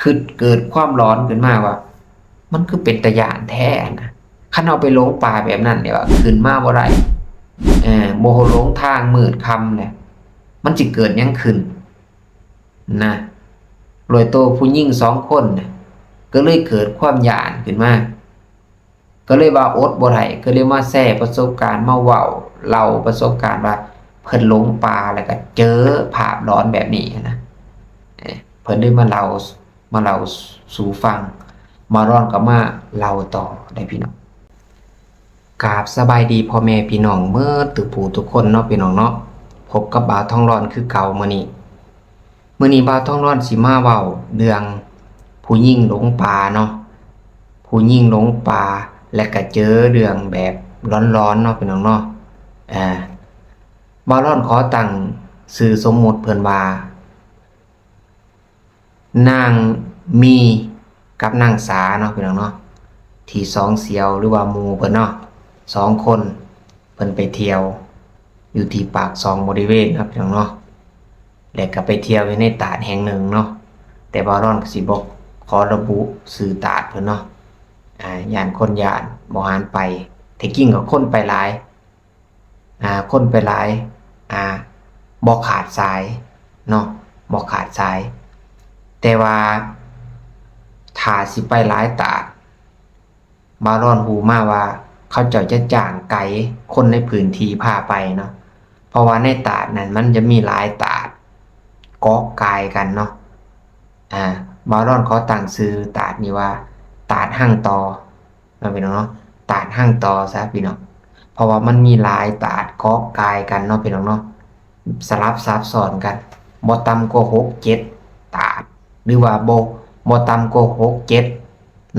ກຶດ ເກີດຄວາມຫຼອນຂຶ້ນມາວ່າ ມັນຄືເປັນຕາຢ້ານແທ້ນະ ຄັນເຮົາໄປຫຼົງປ່າແບບນັ້ນນີ້ວ່າ ຂຶ້ນມາບໍ່ໄດ້ ເອີ ບໍ່ຮູ້ຫຼົງທາງ ມືດຄ່ຳແລ້ວ ມັນຊິເກີດຫຍັງຂຶ້ນນະ ໂດຍໂຕຜູ້ຍິງສອງຄົນນະ ກໍເລີຍເກີດຄວາມຢ້ານຂຶ້ນມາ ກໍເລີຍວ່າອົດບໍ່ໄດ້ ກໍເລີຍມາແຊປະສົບການ ມາເວົ້າເລົ່າປະສົບການວ່າ ເພິ່ນຫຼົງປ່າ ແລ້ວກໍເຈີພາບຫຼອນແບບນີ້ນະ ເອີ ເພິ່ນເລີຍມາເລົ່າ ມາເລົ່າສູ່ຟັງ ບ່າວລອນກໍມາເລົ່າຕໍ່ໄດ້ພີ່ນ້ອງ. ກາບສະບາຍດີພໍ່ແມ່ພີ່ນ້ອງເໝິດທຸກຜູ້ທຸກຄົນເນາະ ພີ່ນ້ອງເນາະ, ພົບກັບບ່າວທອງລອນຄືເກົ່າມື້ນີ້. ມື້ນີ້ບ່າວທອງລອນຊິມາເວົ້າເລື່ອງຜູ້ຍິງຫຼົງປ່າເນາະ, ຜູ້ຍິງຫຼົງປ່າ ແລະກະເຈີເລື່ອງແບບຫຼອນໆເນາະ ພີ່ນ້ອງເນາະ. ເອີ ບ່າວລອນຂໍຕັ້ງຊື່ສົມມຸດເພິ່ນວ່າ ນາງມີກັບນາງສາເນາະ ພີ່ນ້ອງເນາະ, ທີ່ສອງສ່ຽວ ຫຼືວ່າໝູ່ເພິ່ນເນາະ ສອງຄົນ ເພິ່ນໄປທ່ຽວຢູ່ທີ່ປາກຊ່ອງບໍລິເວນເນາະ ພີ່ນ້ອງເນາະ, ແລະກໍໄປທ່ຽວຢູ່ໃນຕາດແຫ່ງໜຶ່ງເນາະ, ແຕ່ບ່າວລອນກໍຊິບໍ່ຂໍລະບຸຊື່ຕາດເພິ່ນເນາະ ອາ ຢ້ານຄົນຢ້ານບໍ່ຫານໄປ, ແທ້ຈິງກໍຄົນໄປຫຼາຍ ອາ ຄົນໄປຫຼາຍ ອາ ບໍ່ຂາດສາຍເນາະ ບໍ່ຂາດສາຍ. ແຕ່ວ່າຖ້າຊິໄປຫຼາຍຕາດ ບ່າວລອນຮູ້ມາວ່າ ເຂົາເຈົ້າຈະຈ້າງໄກຄົນໃນພື້ນທີ່ພາໄປເນາະ, ເພາະວ່າໃນຕາດນັ້ນມັນຈະມີຫຼາຍຕາດເກາະກ່າຍກັນເນາະ. ອາ ບ່າວລອນຂໍຕັ້ງຊື່ຕາດນີ້ວ່າ ຕາດຮັງຕໍ່ ເນາະ ພີ່ນ້ອງເນາະ, ຕາດຮັງຕໍ່ຊະພີ່ນ້ອງ, ເພາະວ່າມັນມີຫຼາຍຕາດເກາະກ່າຍກັນເນາະ ພີ່ນ້ອງເນາະ, ສະຫຼັບຊັບຊ້ອນກັນ ບໍ່ຕ່ຳກວ່າຫົກເຈັດຕາດ ຫຼືວ່າບໍ່ ບໍ່ຕ່ຳກວ່າຫົກເຈັດ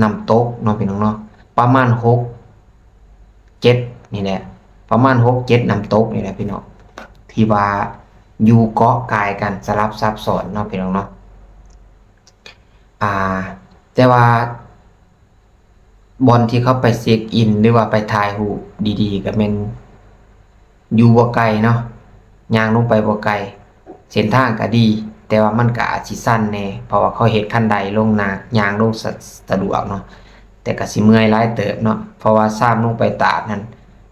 ນ້ຳຕົກເນາະ ພີ່ນ້ອງເນາະ, ປະມານຫົກເຈັດນີ້ແຫຼະ ປະມານຫົກເຈັດນ້ຳຕົກນີ້ແຫຼະ ພີ່ນ້ອງ, ທີ່ວ່າຢູ່ເກາະກ່າຍກັນ ສະຫຼັບຊັບຊ້ອນເນາະ ພີ່ນ້ອງເນາະ. ອາ ແຕ່ວ່າ ບ່ອນທີ່ເຂົາໄປເຊັກອິນ ຫຼືວ່າໄປຖ່າຍຮູບດີໆ ກໍແມ່ນຢູ່ບໍ່ໄກເນາະ, ຍ່າງລົງໄປບໍ່ໄກ, ເສັ້ນທາງກໍດີ ແຕ່ວ່າມັນກໍອາດຊິຊັນແດ່ ເພາະວ່າເຂົາເຮັດຄັນໄດລົງນາ ຍ່າງລົງສະ ສະດວກເນາະ, ແຕ່ກໍຊິເມື່ອຍຫຼາຍເຕີບເນາະ ເພາະວ່າຊານລົງໄປຕາດນັ້ນ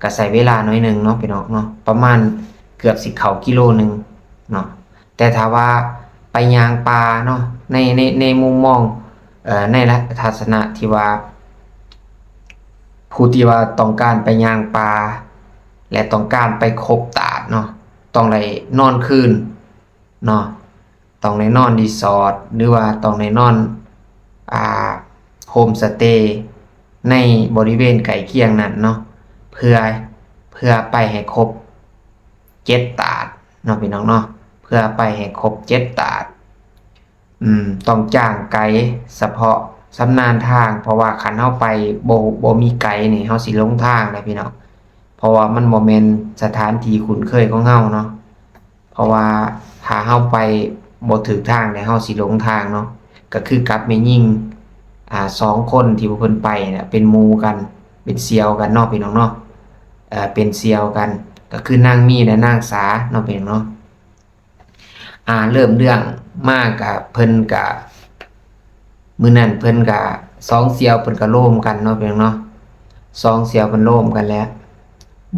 ກໍໃຊ້ເວລາໜ້ອຍໜຶ່ງເນາະ ພີ່ນ້ອງເນາະ, ປະມານເກືອບຊິເຂົ້າກິໂລໜຶ່ງເນາະ. ແຕ່ຖ້າວ່າໄປຍ່າງປ່າເນາະ ໃນ ໃນ ໃນມຸມມອງ ເອີ ໃນລະ ທັດສະນະທີ່ວ່າ ຜູ້ທີ່ວ່າຕ້ອງການໄປຍ່າງປ່າ ແລະ ຕ້ອງການໄປຄົບຕາດເນາະ ຕ້ອງໄດ້ນອນຄືນເນາະ, ຕ້ອງໄດ້ນອນຣີສອດ ຫຼືວ່າຕ້ອງໄດ້ນອນ ອາ ໂຮມສະເຕໃນບໍລິເວນໃກ້ຄຽງນັ້ນເນາະ ເພື່ອ ເພື່ອໄປໃຫ້ຄົບເຈັດຕາດເນາະ ພີ່ນ້ອງເນາະ, ເພື່ອໄປໃຫ້ຄົບເຈັດຕາດ. ອືມ ຕ້ອງຈ້າງໄກສະເພາະຊຳນານທາງ ເພາະວ່າຄັນເຮົາໄປບໍ່ ບໍ່ມີໄກນີ້ ເຮົາຊິຫຼົງທາງເດ້ພີ່ນ້ອງ, ເພາະວ່າມັນບໍ່ແມ່ນສະຖານທີ່ຄຸ້ນເຄີຍຂອງເຮົາເນາະ, ເພາະວ່າຖ້າເຮົາໄປບໍ່ຖືກທາງນີ້ ເຮົາຊິຫຼົງທາງເນາະ. ກໍຄືກັບແມ່ຍິງ ອາ ສອງຄົນທີ່ວ່າເພິ່ນໄປນະ ເປັນໝູ່ກັນ ເປັນສ່ຽວກັນເນາະ ພີ່ນ້ອງເນາະ, ເປັນສ່ຽວກັນ ກໍຄືນາງມີ ແລະ ນາງສາເນາະ ພີ່ນ້ອງເນາະ. ອ່າ ເລີ່ມເລື່ອງມາກະ ເພິ່ນກະ ມື້ນັ້ນເພິ່ນກະ ສອງສ່ຽວເພິ່ນກະໂລມກັນເນາະ ພີ່ນ້ອງເນາະ, ສອງສ່ຽວເພິ່ນໂລມກັນແລ້ວ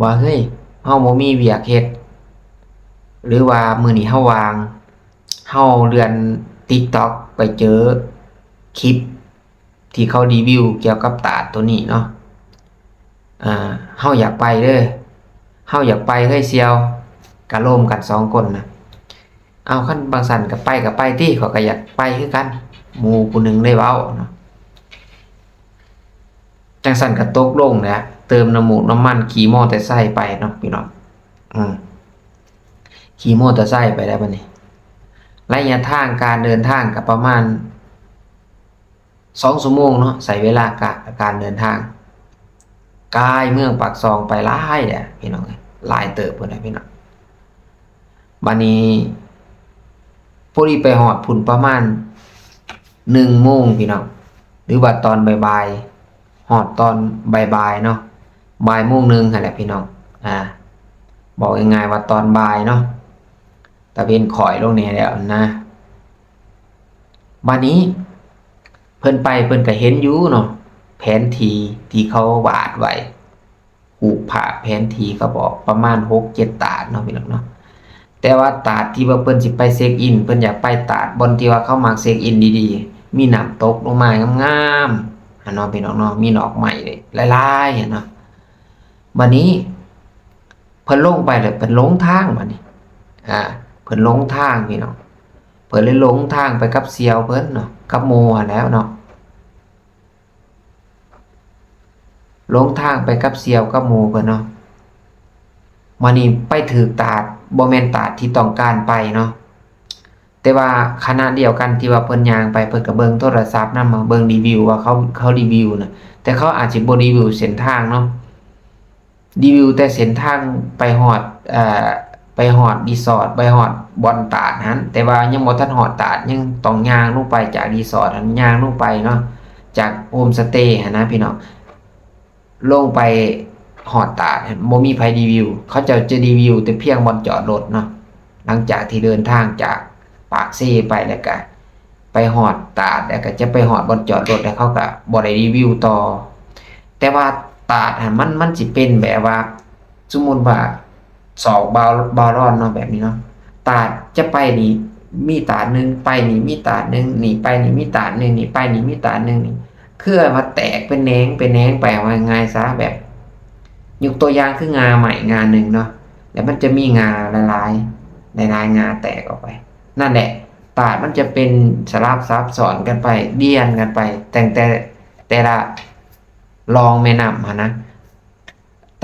ວ່າ ເຮີ້ຍ ເຮົາບໍ່ມີວຽກເຮັດ ຫຼືວ່າມື້ນີ້ເຮົາວ່າງ, ເຮົາເລື່ອນຕິກຕັອກໄປເຈີຄລິບ ທີ່ເຂົາຣີວິວກ່ຽວກັບຕາດໂຕນີ້ເນາະ, ເຮົາຢາກໄປເດີ ເຮົາຢາກໄປເຮີ້ຍສ່ຽວ, ກະໂລມກັນສອງຄົນນະ. ເອົາ ຄັນຈັ່ງຊັ້ນກະໄປກະໄປຕິ ຂ້ອຍກະຢາກໄປຄືກັນ, ໝູ່ຜູ້ໜຶ່ງໄດ້ເວົ້າເນາະ. ຈັ່ງຊັ້ນກະຕົກລົງແຫຼະ ເຕີມນ້ຳມູກນ້ຳມັນ ຂີ່ມໍເຕີໄຊໄປເນາະ ພີ່ນ້ອງ, ອືມ ຂີ່ມໍເຕີໄຊໄປແລ້ວບັດນີ້. ໄລຍະທາງການເດີນທາງກະປະມານ ສອງຊົ່ວໂມງເນາະ ໃຊ້ເວລາກະ ການເດີນທາງ ກາຍເມືອງປາກຊ່ອງໄປຫຼາຍແຫຼະພີ່ນ້ອງເອີຍ, ຫຼາຍເຕີບພຸ້ນແຫຼະພີ່ນ້ອງ. ບາດນີ້ພໍດີໄປຮອດພຸ້ນປະມານໜຶ່ງໂມງພີ່ນ້ອງ, ຫຼືວ່າຕອນບ່າຍໆ ຮອດຕອນບ່າຍໆເນາະ, ບ່າຍໂມງໜຶ່ງຫັ້ນແຫຼະພີ່ນ້ອງ. ອາ ເວົ້າງ່າຍໆວ່າຕອນບ່າຍເນາະ, ຕາເວັນຄ້ອຍລົງແດ່ແລ້ວນະ. ບາດນີ້ ເພິ່ນໄປເພິ່ນກໍເຫັນຢູ່ເນາະ ແຜນທີ່ທີ່ເຂົາວາດໄວ້ ຮູບພາບແຜນທີ່ເຂົາບອກປະມານຫົກເຈັດຕາດເນາະ ພີ່ນ້ອງເນາະ. ແຕ່ວ່າຕາດທີ່ວ່າເພິ່ນຊິໄປເຊັກອິນ ເພິ່ນຢາກໄປຕາດບ່ອນທີ່ວ່າເຂົາມັກເຊັກອິນດີໆ ມີນ້ຳຕົກລົງມາງາມໆຫັ້ນເນາະ ພີ່ນ້ອງເນາະ ມີດອກໄມ້ຫຼາຍໆຫັ້ນເນາະ. ບັດນີ້ເພິ່ນລົງໄປແລ້ວເພິ່ນຫຼົງທາງ ບັດນີ້ ອາ ເພິ່ນຫຼົງທາງ ພີ່ນ້ອງ ເພິ່ນເລີຍຫຼົງທາງໄປກັບສ່ຽວເພິ່ນເນາະ ກັບໝູ່ຫັ້ນແຫຼະເນາະ. ຫຼົງທາງໄປກັບສ່ຽວກັບໝູ່ເພິ່ນເນາະ. ມານີ້ໄປຖືກຕາດ ບໍ່ແມ່ນຕາດທີ່ຕ້ອງການໄປເນາະ. ແຕ່ວ່າຂະນະດຽວກັນທີ່ວ່າເພິ່ນຍ່າງໄປ ເພິ່ນກໍເບິ່ງໂທລະສັບນຳ ເບິ່ງຣີວິວວ່າເຂົາ ເຂົາຣີວິວນະ ແຕ່ເຂົາອາດຊິບໍ່ຣີວິວເສັ້ນທາງເນາະ. ຣີວິວແຕ່ເສັ້ນທາງໄປຮອດ ເອີ ໄປຮອດຣີສອດ ໄປຮອດບ່ອນຕາດຫັ້ນ ແຕ່ວ່າຍັງບໍ່ທັນຮອດຕາດ ຍັງຕ້ອງຍ່າງລົງໄປຈາກຣີສອດຫັ້ນ ຍ່າງລົງໄປເນາະ ຈາກໂຮມສະເຕຫັ້ນນະ ພີ່ນ້ອງ. ລົງໄປຮອດຕາດຫັ້ນ ບໍ່ມີໃຜຣີວິວ ເຂົາເຈົ້າຈະຣີວິວແຕ່ພຽງບ່ອນຈອດລົດເນາະ. ຫຼັງຈາກທີ່ເດີນທາງຈາກປາກເຊໄປ ແລ້ວກະໄປຮອດຕາດ ແລ້ວກະຈະໄປຮອດບ່ອນຈອດລົດ ແລ້ວເຂົາກະບໍ່ໄດ້ຣີວິວຕໍ່. ແຕ່ວ່າຕາດຫັ້ນ ມັນ ມັນຊິເປັນແບບວ່າ ສົມມຸດວ່າ ສອກບ່າວ ບ່າວລອນເນາະ ແບບນີ້ເນາະ ຕາດຈະໄປນີ້ມີຕາດໜຶ່ງ ໄປນີ້ມີຕາດໜຶ່ງ ນີ້ໄປນີ້ມີຕາດໜຶ່ງ ນີ້ໄປນີ້ມີຕາດໜຶ່ງ ນີ້ ຄືວ່າແຕກເປັນແໜງ ເປັນແໜງໄປ ເວົ້າງ່າຍໆຊະ ແບບ ຍົກຕົວຢ່າງຄືງ່າໄມ້ງ່າໜຶ່ງເນາະ ແລ້ວມັນຈະມີງ່າຫຼາຍໆ ຫຼາຍໆງ່າແຕກອອກໄປ ນັ້ນແຫຼະ ຕາດມັນຈະເປັນສະຫຼັບສັບຊ້ອນກັນໄປ ລຽນກັນໄປ ຕັ້ງແຕ່ແຕ່ລະລອງແມ່ນ້ຳຫັ້ນນະ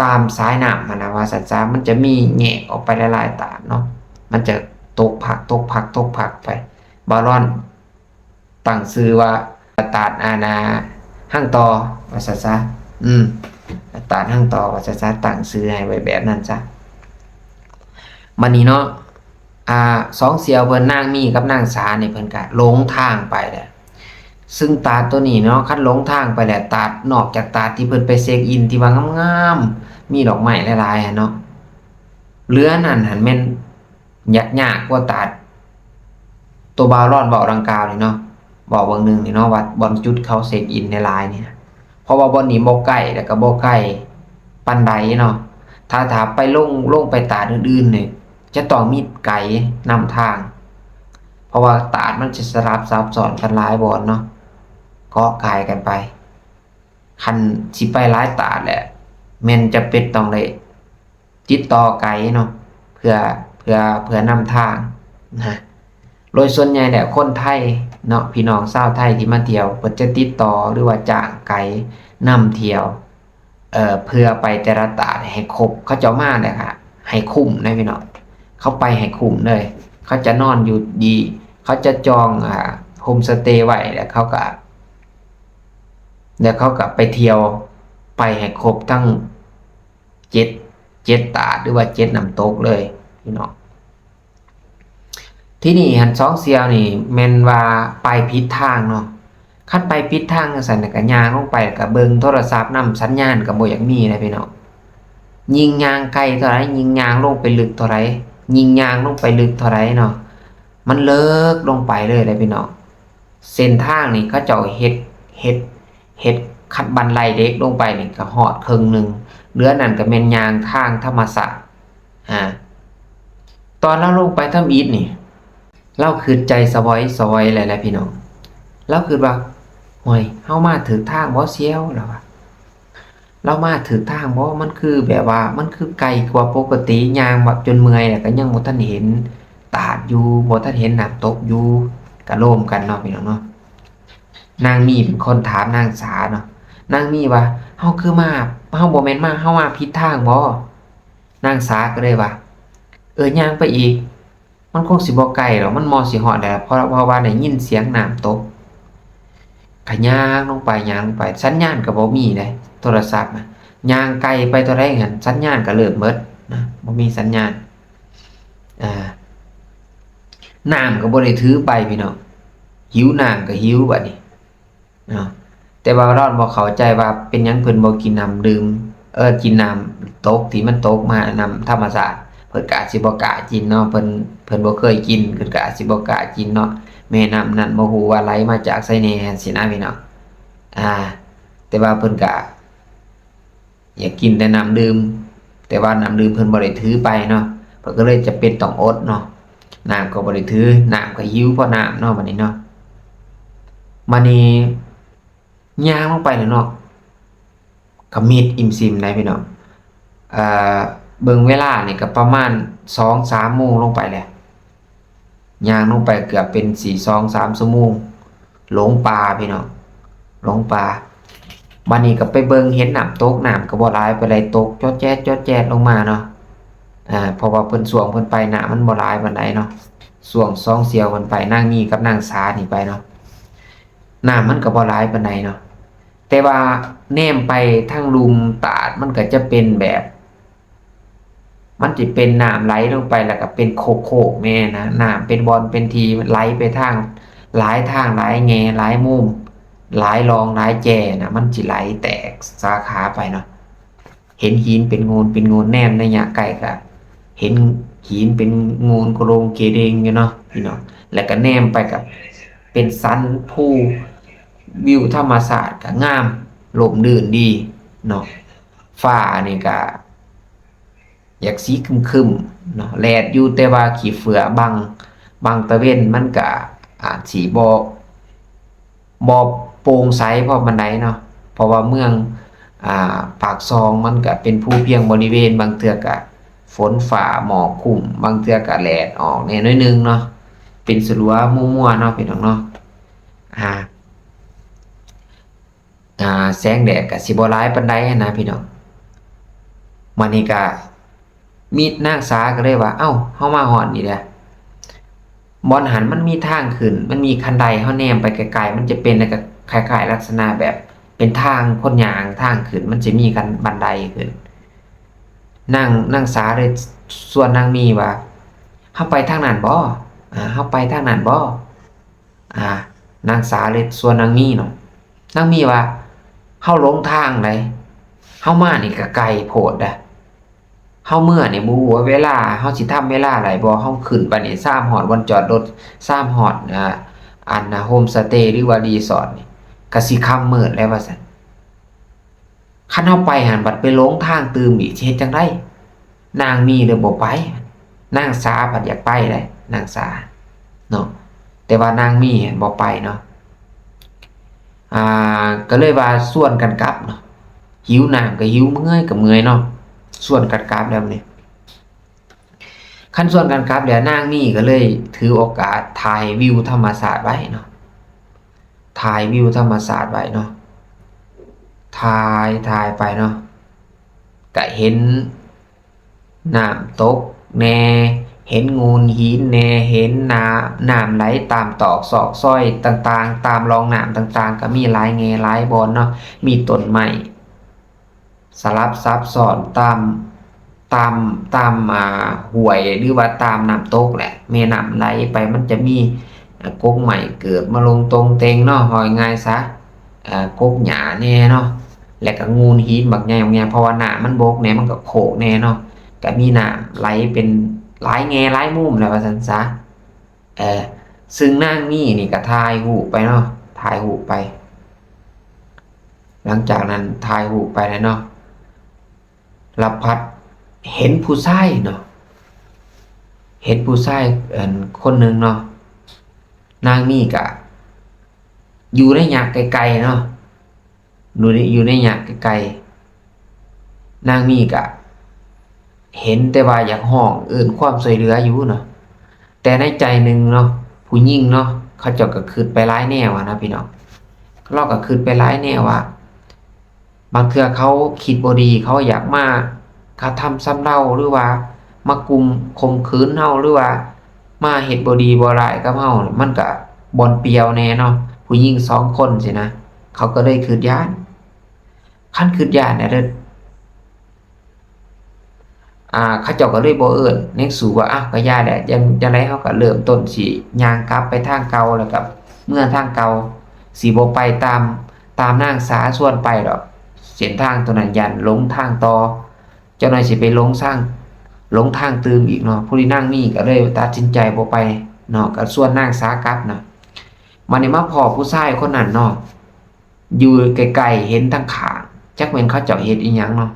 ຕາມສາຍນ້ຳຫັ້ນນະ ວ່າຊັ້ນຊະ ມັນຈະມີແຍກອອກໄປຫຼາຍໆຕາດເນາະ ມັນຈະຕົກພັກ ຕົກພັກ ຕົກພັກໄປ. ບ່າວລອນຕັ້ງຊື່ວ່າຕາດ ອັນນ່າ ຮັງຕໍ່ ວ່າຊັ້ນຊະ ອືມ ຕາດຮັງຕໍ່ ວ່າຊັ້ນຊະ ຕັ້ງຊື່ໃຫ້ໄວ້ແບບນັ້ນຊະ. ບັດນີ້ເນາະ ອ່າ ສອງສ່ຽວເພິ່ນ ນາງມີກັບນາງສານີ້ ເພິ່ນກະຫຼົງທາງໄປແລ້ວ ຊຶ່ງຕາດໂຕນີ້ເນາະ ຄັນຫຼົງທາງໄປແລ້ວ ຕາດ ນອກຈາກຕາດທີ່ເພິ່ນໄປເຊັກອິນທີ່ວ່າງາມໆ ມີດອກໄມ້ຫຼາຍໆຫັ້ນເນາະ ເຫຼືອນັ້ນຫັ້ນແມ່ນຍາກ ຍາກກວ່າຕາດໂຕບ່າວລອນເວົ້າດັ່ງກ່າວນີ້ເນາະ ເວົ້າເບິ່ງໜຶ່ງນີ້ເນາະ ວ່າບ່ອນຈຸດເຂົາເຊັກອິນຫຼາຍໆນີ້ ເພາະວ່າບ່ອນນີ້ບໍ່ໃກ້ ແລ້ວກໍບໍ່ໃກ້ປານໃດເນາະ. ຖ້າ ຖ້າໄປລົງ ລົງໄປຕາດອື່ນໆນີ້ ຈະຕ້ອງມີໄກນຳທາງ ເພາະວ່າຕາດມັນຈະສະຫຼັບສັບຊ້ອນກັນຫຼາຍບ່ອນເນາະ ເກາະກາຍກັນໄປ. ຄັນຊິໄປຫຼາຍຕາດແຫຼະ ແມ່ນຈຳເປັນຕ້ອງໄດ້ຕິດຕໍ່ໄກເນາະ ເພື່ອ ເພື່ອ ເພື່ອນຳທາງນະ. ໂດຍສ່ວນໃຫຍ່ແລ້ວຄົນໄທເນາະ ພີ່ນ້ອງຊາວໄທທີ່ມາທ່ຽວ ເພິ່ນຈະຕິດຕໍ່ ຫຼືວ່າຈ້າງໄກນຳທ່ຽວ ເອີ ເພື່ອໄປແຕ່ລະຕາດໃຫ້ຄົບ ເຂົາເຈົ້າມາແລ້ວກະໃຫ້ຄຸ້ມນະພີ່ນ້ອງ ເຂົາໄປໃຫ້ຄຸ້ມເລີຍ ເຂົາຈະນອນຢູ່ດີ ເຂົາຈະຈອງ ອາ ໂຮມສະເຕໄວ້ ແລ້ວເຂົາກະ ແລ້ວເຂົາກະໄປທ່ຽວ ໄປໃຫ້ຄົບທັງເຈັດ ເຈັດຕາດ ຫຼືວ່າເຈັດນ້ຳຕົກເລີຍພີ່ນ້ອງ. ທີນີ້ຫັ້ນ ສອງສ່ຽວນີ້ແມ່ນວ່າໄປຜິດທາງເນາະ ຄັນໄປຜິດທາງຈັ່ງຊັ້ນ ກະຍ່າງລົງໄປ ກະເບິ່ງໂທລະສັບນຳ ສັນຍານກະບໍ່ຢາກມີເດ້ພີ່ນ້ອງ. ຍິ່ງຍ່າງໄກເທົ່າໃດ ຍິ່ງຍ່າງລົງໄປເລິກເທົ່າໃດ ຍິ່ງຍ່າງລົງໄປເລິກເທົ່າໃດເນາະ ມັນເລິກລົງໄປເລີຍເດ້ພີ່ນ້ອງ. ເສັ້ນທາງນີ້ເຂົາເຈົ້າເຮັດ ເຮັດ ເຮັດຄັນບັນໄດເຫຼັກລົງໄປນີ້ກະຮອດເຄິ່ງໜຶ່ງ ເຫຼືອນັ້ນກະແມ່ນຍ່າງທາງທຳມະຊາດ. ອາ ຕອນລາວລົງໄປທຳອິດນີ້ ລາວຄິດໃຈສະຫວອຍສະຫວອຍແລ້ວແຫຼະພີ່ນ້ອງ ລາວຄິດວ່າ ຫ້ວຍ ເຮົາມາຖືກທາງບໍ່ສ່ຽວ ລາວວ່າ ລາວມາຖືກທາງບໍ່ ມັນຄືແບບວ່າ ມັນຄືໄກກວ່າປົກກະຕິ ຍ່າງແບບຈົນເມື່ອຍ ແລ້ວກະຍັງບໍ່ທັນເຫັນຕາດຢູ່ ບໍ່ທັນເຫັນນ້ຳຕົກຢູ່ ກະໂລມກັນເນາະ ພີ່ນ້ອງເນາະ. ນາງມີເປັນຄົນຖາມນາງສາເນາະ ນາງມີວ່າ ເຮົາຄືມາ ເຮົາບໍ່ແມ່ນມາ ເຮົາມາຜິດທາງບໍ່? ນາງສາກໍເລີຍວ່າ ເອີ ຍ່າງໄປອີກ ມັນຄົງຊິບໍ່ໄກດອກ ມັນມໍຊິຮອດແລ້ວ ເພາະ ເພາະວ່າໄດ້ຍິນສຽງນ້ຳຕົກ. ກະຍ່າງລົງໄປ ຍ່າງລົງໄປ ສັນຍານກໍບໍ່ມີເດ້ ໂທລະສັບນະ ຍ່າງໄກໄປເທົ່າໃດຫັ້ນ ສັນຍານກໍເລີ່ມໝົດນະ ບໍ່ມີສັນຍານ. ອາ ນ້ຳກໍບໍ່ໄດ້ຖືໄປພີ່ນ້ອງ ຫິວນ້ຳກໍຫິວບັດນີ້ ເນາະ ແຕ່ວ່າລອນບໍ່ເຂົ້າໃຈວ່າເປັນຫຍັງເພິ່ນບໍ່ກິນນ້ຳດື່ມ ເອີ ກິນນ້ຳຕົກທີ່ມັນຕົກມາ ນ້ຳທຳມະຊາດ ເພິ່ນກະອາດຊິບໍ່ກ້າກິນເນາະ ເພິ່ນ ເພິ່ນບໍ່ເຄີຍກິນ ເພິ່ນກະອາດຊິບໍ່ກ້າກິນເນາະ. ແມ່ນ້ຳນັ້ນບໍ່ຮູ້ວ່າໄຫຼມາຈາກໃສແດ່ຊີ້ນະພີ່ນ້ອງ. ອາ ແຕ່ວ່າເພິ່ນກະຢາກກິນແຕ່ນ້ຳດື່ມ ແຕ່ວ່ານ້ຳດື່ມເພິ່ນບໍ່ໄດ້ຖືໄປເນາະ ເພິ່ນກໍເລີຍຈຳເປັນຕ້ອງອົດເນາະ. ນ້ຳກໍບໍ່ໄດ້ຖື ນ້ຳກໍຫິວເພາະນ້ຳເນາະ ບັດນີ້ເນາະ. ບັດນີ້ຍ່າງລົງໄປແລ້ວເນາະ ກໍມິດອີ່ມຊີມໄດ໋ພີ່ນ້ອງ. ເອີ ເບິ່ງເວລານີ້ກໍປະມານສອງສາມໂມງລົງໄປແລ້ວ ຍ່າງລົງໄປເກືອບເປັນສີ່ ສອງສາມຊົ່ວໂມງ ຫຼົງປ່າພີ່ນ້ອງ ຫຼົງປ່າ. ບັດນີ້ກໍໄປເບິ່ງເຫັນນ້ຳຕົກ ນ້ຳກໍບໍ່ຫຼາຍປານໃດ ຕົກຈອດແຈດ ຈອດແຈດລົງມາເນາະ. ເອີ ເພາະວ່າເພິ່ນ ຊ່ວງເພິ່ນໄປນ້ຳມັນບໍ່ຫຼາຍປານໃດເນາະ ຊ່ວງສອງສ່ຽວເພິ່ນໄປ ນາງມີກັບນາງສານີ້ໄປເນາະ ນ້ຳມັນກໍບໍ່ຫຼາຍປານໃດເນາະ. ແຕ່ວ່າແນມໄປທາງລຸ່ມຕາດ ມັນກໍຈະເປັນແບບ ມັນຊິເປັນນ້ຳໄຫຼລົງໄປ ແລ້ວກໍເປັນໂຄກໆ ແມ່ນະ ນ້ຳເປັນບ່ອນເປັນທີ່ໄຫຼໄປທາງ ຫຼາຍທາງ ຫຼາຍແງ່ ຫຼາຍມຸມ ຫຼາຍຮ່ອງ ຫຼາຍແຈນະ ມັນຊິໄຫຼແຕກສາຂາໄປເນາະ. ເຫັນຫີນເປັນໂງນເປັນໂງນ ແນມໄລຍະໄກກະເຫັນຫີນເປັນໂງນໂກໂລງເກເດັງຢູ່ເນາະພີ່ນ້ອງ. ແລ້ວກະແນມໄປກະເປັນສັນພູ ວິວທຳມະຊາດກະງາມ ຮົ່ມລື່ນດີເນາະ. ຟ້ານີ້ກະຢາກສີຄຶມໆເນາະ ແດດຢູ່ ແຕ່ວ່າຂີ້ເຝື້ອບັງ ບັງຕາເວັນ ມັນກະອາດຊິບໍ່ ບໍ່ໂປ່ງໃສພໍປານໃດເນາະ ເພາະວ່າເມືອງ ອາ ປາກຊ່ອງມັນກະເປັນພູພຽງບໍລິເວນ ບາງເທື່ອກະຝົນຟ້າໝອກຄຸ້ມ ບາງເທື່ອກະແດດອອກແດ່ໜ້ອຍໜຶ່ງເນາະ ເປັນສະຫຼົວມົວໆເນາະພີ່ນ້ອງເນາະ. ອາ ອາ ແສງແດດກະຊິບໍ່ຫຼາຍປານໃດຫັ້ນນະພີ່ນ້ອງ. ບາດນີ້ກະ ມີ ນາງສາກໍເລີຍວ່າ ເອົ້າ ເຮົາມາຮອດນີ້ແຫຼະ ບ່ອນຫັ້ນມັນມີທາງຂຶ້ນ ມັນມີຄັນໄດ ເຮົາແນມໄປໄກໆ ມັນຈະເປັນ ແລ້ວກໍຄ້າຍໆລັກສະນະແບບເປັນທາງຄົນຍ່າງ ທາງຂຶ້ນ ມັນຈະມີຄັນບັນໄດຂຶ້ນ. ນາງ ນາງສາເລີຍຊວນນາງມີວ່າ ເຮົາໄປທາງນັ້ນບໍ? ເຮົາໄປທາງນັ້ນບໍ? ອາ ນາງສາເລີຍຊວນນາງມີເນາະ. ນາງມີວ່າ ເຮົາຫຼົງທາງໃດ໋ ເຮົາມານີ້ກະໄກໂພດໃດ໋ ເຮົາເມືອນີ້ບໍ່ຮູ້ວ່າເວລາ ເຮົາຊິທຳເວລາໄດ້ບໍ່? ເຮົາຂຶ້ນໄປນີ້ ຊາມຮອດບ່ອນຈອດລົດ ຊາມຮອດ ອາ ອັນ ໂຮມສະເຕ ຫຼືວ່າຣີສອດນີ້ ກະຊິຄ່ຳມືດແລ້ວວ່າຊັ້ນ. ຄັນເຮົາໄປຫັ້ນບັດໄປຫຼົງທາງຕື່ມອີກ ຊິເຮັດຈັ່ງໃດ? ນາງມີເລີຍບໍ່ໄປ ນາງສາພັດຢາກໄປເດ້ ນາງສາເນາະ ແຕ່ວ່ານາງມີຫັ້ນບໍ່ໄປເນາະ. ອາ ກໍເລີຍວ່າຊວນກັນກັບເນາະ ຫິວນ້ຳກໍຫິວ ເມື່ອຍກໍເມື່ອຍເນາະ ຊວນກັນກັບແລ້ວນີ້. ຄັນຊວນກັນກັບແລ້ວ ນາງມີກໍເລີຍຖືໂອກາດຖ່າຍວິວທຳມະຊາດໄວ້ເນາະ ຖ່າຍວິວທຳມະຊາດໄວ້ເນາະ ຖ່າຍ ຖ່າຍໄປເນາະ ກະເຫັນນ້ຳຕົກແດ່ ເຫັນໂງນຫີນແດ່ ເຫັນນ້ຳ ນ້ຳໄຫຼຕາມຕອກຊອກຊອຍຕ່າງໆ ຕາມຮ່ອງນ້ຳຕ່າງໆ ກະມີຫຼາຍແງ່ຫຼາຍບ່ອນເນາະ ມີຕົ້ນໄມ້ ສະຫຼັບສັບຊ້ອນຕາມ ຕາມ ຕາມ ອາ ຫ້ວຍ ຫຼືວ່າຕາມນ້ຳຕົກແຫຼະ ແມ່ນ້ຳໄຫຼໄປ ມັນຈະມີ ອາ ກົກໄມ້ເກີດມາລົງຕົງເຕັງເນາະ ເວົ້າງ່າຍໆຊະ ອາ ກົກຫຍ້າແດ່ເນາະ ແລ້ວກະໂງນຫີນບັກໃຫຍ່ໆ ເພາະວ່ານ້ຳມັນບົກແດ່ ມັນກະໂຄກແດ່ເນາະ ກະມີນ້ຳໄຫຼເປັນຫຼາຍແງ່ຫຼາຍມຸມແຫຼະວ່າຊັ້ນຊະ. ເອີ ຊຶ່ງນາງມີນີ້ກະຖ່າຍຮູບໄປເນາະ ຖ່າຍຮູບໄປ ຫຼັງຈາກນັ້ນຖ່າຍຮູບໄປແລ້ວເນາະ ລະພັດເຫັນຜູ້ຊາຍເນາະ ເຫັນຜູ້ຊາຍ ອັນ ຄົນໜຶ່ງເນາະ ນາງມີກະຢູ່ໄລຍະໄກໆເນາະ ຢູ່ໃນ ຢູ່ໄລຍະໄກໆ ນາງມີກະເຫັນແຕ່ວ່າຢາກຮ້ອງເອີ້ນຄວາມຊ່ວຍເຫຼືອຢູ່ເນາະ ແຕ່ໃນໃຈໜຶ່ງເນາະ ຜູ້ຍິງເນາະ ເຂົາເຈົ້າກໍຄິດໄປຫຼາຍແນວຫັ້ນນະພີ່ນ້ອງ ລາວກໍຄິດໄປຫຼາຍແນວວ່າ ບາງເທື່ອເຂົາຄິດບໍ່ດີ ເຂົາຢາກມາກະທຳຊຳເລົາ ຫຼືວ່າມາກຸມຂົ່ມຂືນເຮົາ ຫຼືວ່າມາເຮັດບໍ່ດີບໍ່ຮ້າຍກັບເຮົາ ມັນກະບ່ອນປ່ຽວແດ່ເນາະ ຜູ້ຍິງສອງຄົນຊີ້ນະ ເຂົາກໍເລີຍຄິດຢ້ານ ຄັນຄິດຢ້ານແລ້ວເດີ ອາ ເຂົາເຈົ້າກໍເລີຍບໍ່ເອີ້ນ ຍັງສູ້ວ່າ ອ້າວ ກໍຢ່າແຫຼະ ຈັ່ງ ຈັ່ງໃດເຮົາກໍເລີ່ມຕົ້ນຊິຍ່າງກັບໄປທາງເກົ່າ ແລ້ວກໍເມືອທາງເກົ່າ ຊິບໍ່ໄປຕາມ ຕາມນາງສາຊວນໄປດອກ ເສັ້ນທາງໂຕນັ້ນຢ້ານຫຼົງທາງຕໍ່ ຈັກໜ້ອຍຊິໄປຫຼົງທາງ ຫຼົງທາງຕື່ມອີກເນາະ. ຜູ້ທີ່ນາງມີກໍເລີຍຕັດສິນໃຈບໍ່ໄປເນາະ ກໍຊວນນາງສາກັບເນາະ. ບາດນີ້ມາພໍ້ຜູ້ຊາຍຄົນນັ້ນເນາະ ຢູ່ໃກ້ໆ ເຫັນທາງຂ້າງ ຈັກແມ່ນເຂົາເຈົ້າເຮັດອີ່ຫຍັງເນາະ.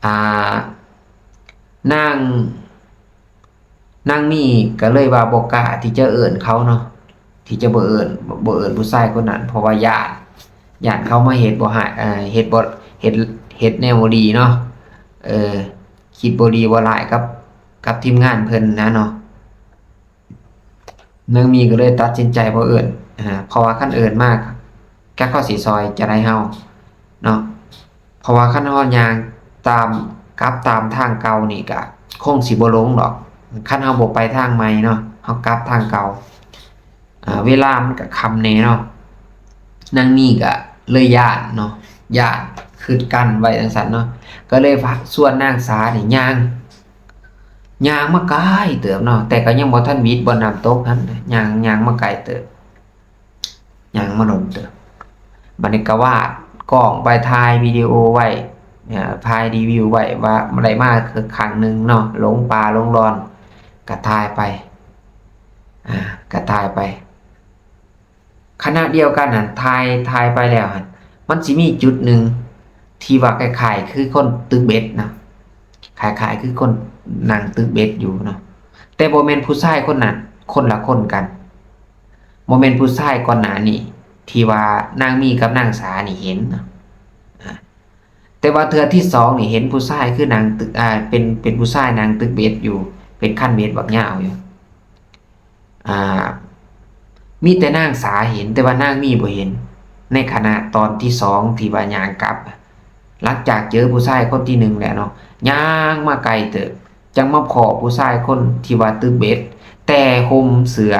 ອ່າ ນາງ ນາງມີກໍເລີຍວ່າບໍ່ກ້າທີ່ຈະເອີ້ນເຂົາເນາະ ທີ່ຈະບໍ່ເອີ້ນ ບໍ່ເອີ້ນຜູ້ຊາຍຄົນນັ້ນ ເພາະວ່າຢ້ານ ຢ້ານເຂົາມາເຮັດບໍ່ຮ້າຍ ເອີ ເຮັດບໍ່ ເຮັດ ເຮັດແນວບໍ່ດີເນາະ ເອີ ຄິດບໍ່ດີບໍ່ຮ້າຍກັບ ກັບທີມງານເພິ່ນນະເນາະ. ນາງມີກໍເລີຍຕັດສິນໃຈບໍ່ເອີ້ນ ເພາະວ່າຄັນເອີ້ນມາ ຈັກເຂົາຊິຊ່ອຍຈັ່ງໃດເຮົາເນາະ ເພາະວ່າຄັນເຮົາຍ່າງຕາມ ກັບຕາມທາງເກົ່ານີ້ກະຄົງຊິບໍ່ລົງດອກ ຄັນເຮົາບໍ່ໄປທາງໃໝ່ເນາະ ເຮົາກັບທາງເກົ່າ ເວລາມັນກະຄ່ຳແດ່ເນາະ. ນາງມີກະເລີຍຢ້ານເນາະ ຢ້ານ ຄຶດກັ້ນໄວ້ຈັ່ງຊັ້ນເນາະ ກໍເລີຍຊວນນາງສານີ້ຍ່າງ ຍ່າງມາໄກເຕີບເນາະ ແຕ່ກໍຍັງບໍ່ທັນມິດບ່ອນນ້ຳຕົກຫັ້ນ ຍ່າງ ຍ່າງມາໄກເຕີບ ຍ່າງມາດົນເຕີບ. ບາດນີ້ກໍວາດກ້ອງໄວ້ ຖ່າຍວິດີໂອໄວ້ ເອີ ຖ່າຍຣີວິວໄວ້ວ່າໄດ້ມາຄັ້ງໜຶ່ງເນາະ ຫຼົງປ່າຫຼົງລອນ ກໍຖ່າຍໄປ ອ່າ ກໍຖ່າຍໄປ. ຂະນະດຽວກັນຫັ້ນ ຖ່າຍ ຖ່າຍໄປແລ້ວຫັ້ນ ມັນຊິມີຈຸດໜຶ່ງທີ່ວ່າຄ້າຍໆຄືຄົນຕຶກເບັດນະ ຄ້າຍໆຄືຄົນນັ່ງຕຶກເບັດຢູ່ເນາະ ແຕ່ບໍ່ແມ່ນຜູ້ຊາຍຄົນນັ້ນ ຄົນລະຄົນກັນ ບໍ່ແມ່ນຜູ້ຊາຍກ່ອນໜ້ານີ້ ທີ່ວ່ານາງມີກັບນາງສານີ້ເຫັນເນາະ ອາ ແຕ່ວ່າເທື່ອທີສອງນີ້ເຫັນຜູ້ຊາຍຄືນັ່ງຕຶກ ອາ ເປັນ ເປັນຜູ້ຊາຍນັ່ງຕຶກເບັດຢູ່ ເປັນຄັນເບັດບັກຍາວຢູ່ ອ່າ ມີແຕ່ນາງສາເຫັນ ແຕ່ວ່ານາງມີບໍ່ເຫັນ ໃນຂະນະຕອນທີສອງທີ່ວ່າຍ່າງກັບ ຫຼັງຈາກເຈີຜູ້ຊາຍຄົນທີໜຶ່ງແລ້ວເນາະ ຍ່າງມາໄກເຕີບ ຈັ່ງມາພໍ້ຜູ້ຊາຍຄົນທີ່ວ່າຕຶກເບັດ ແຕ່ຫົ່ມເສື້ອ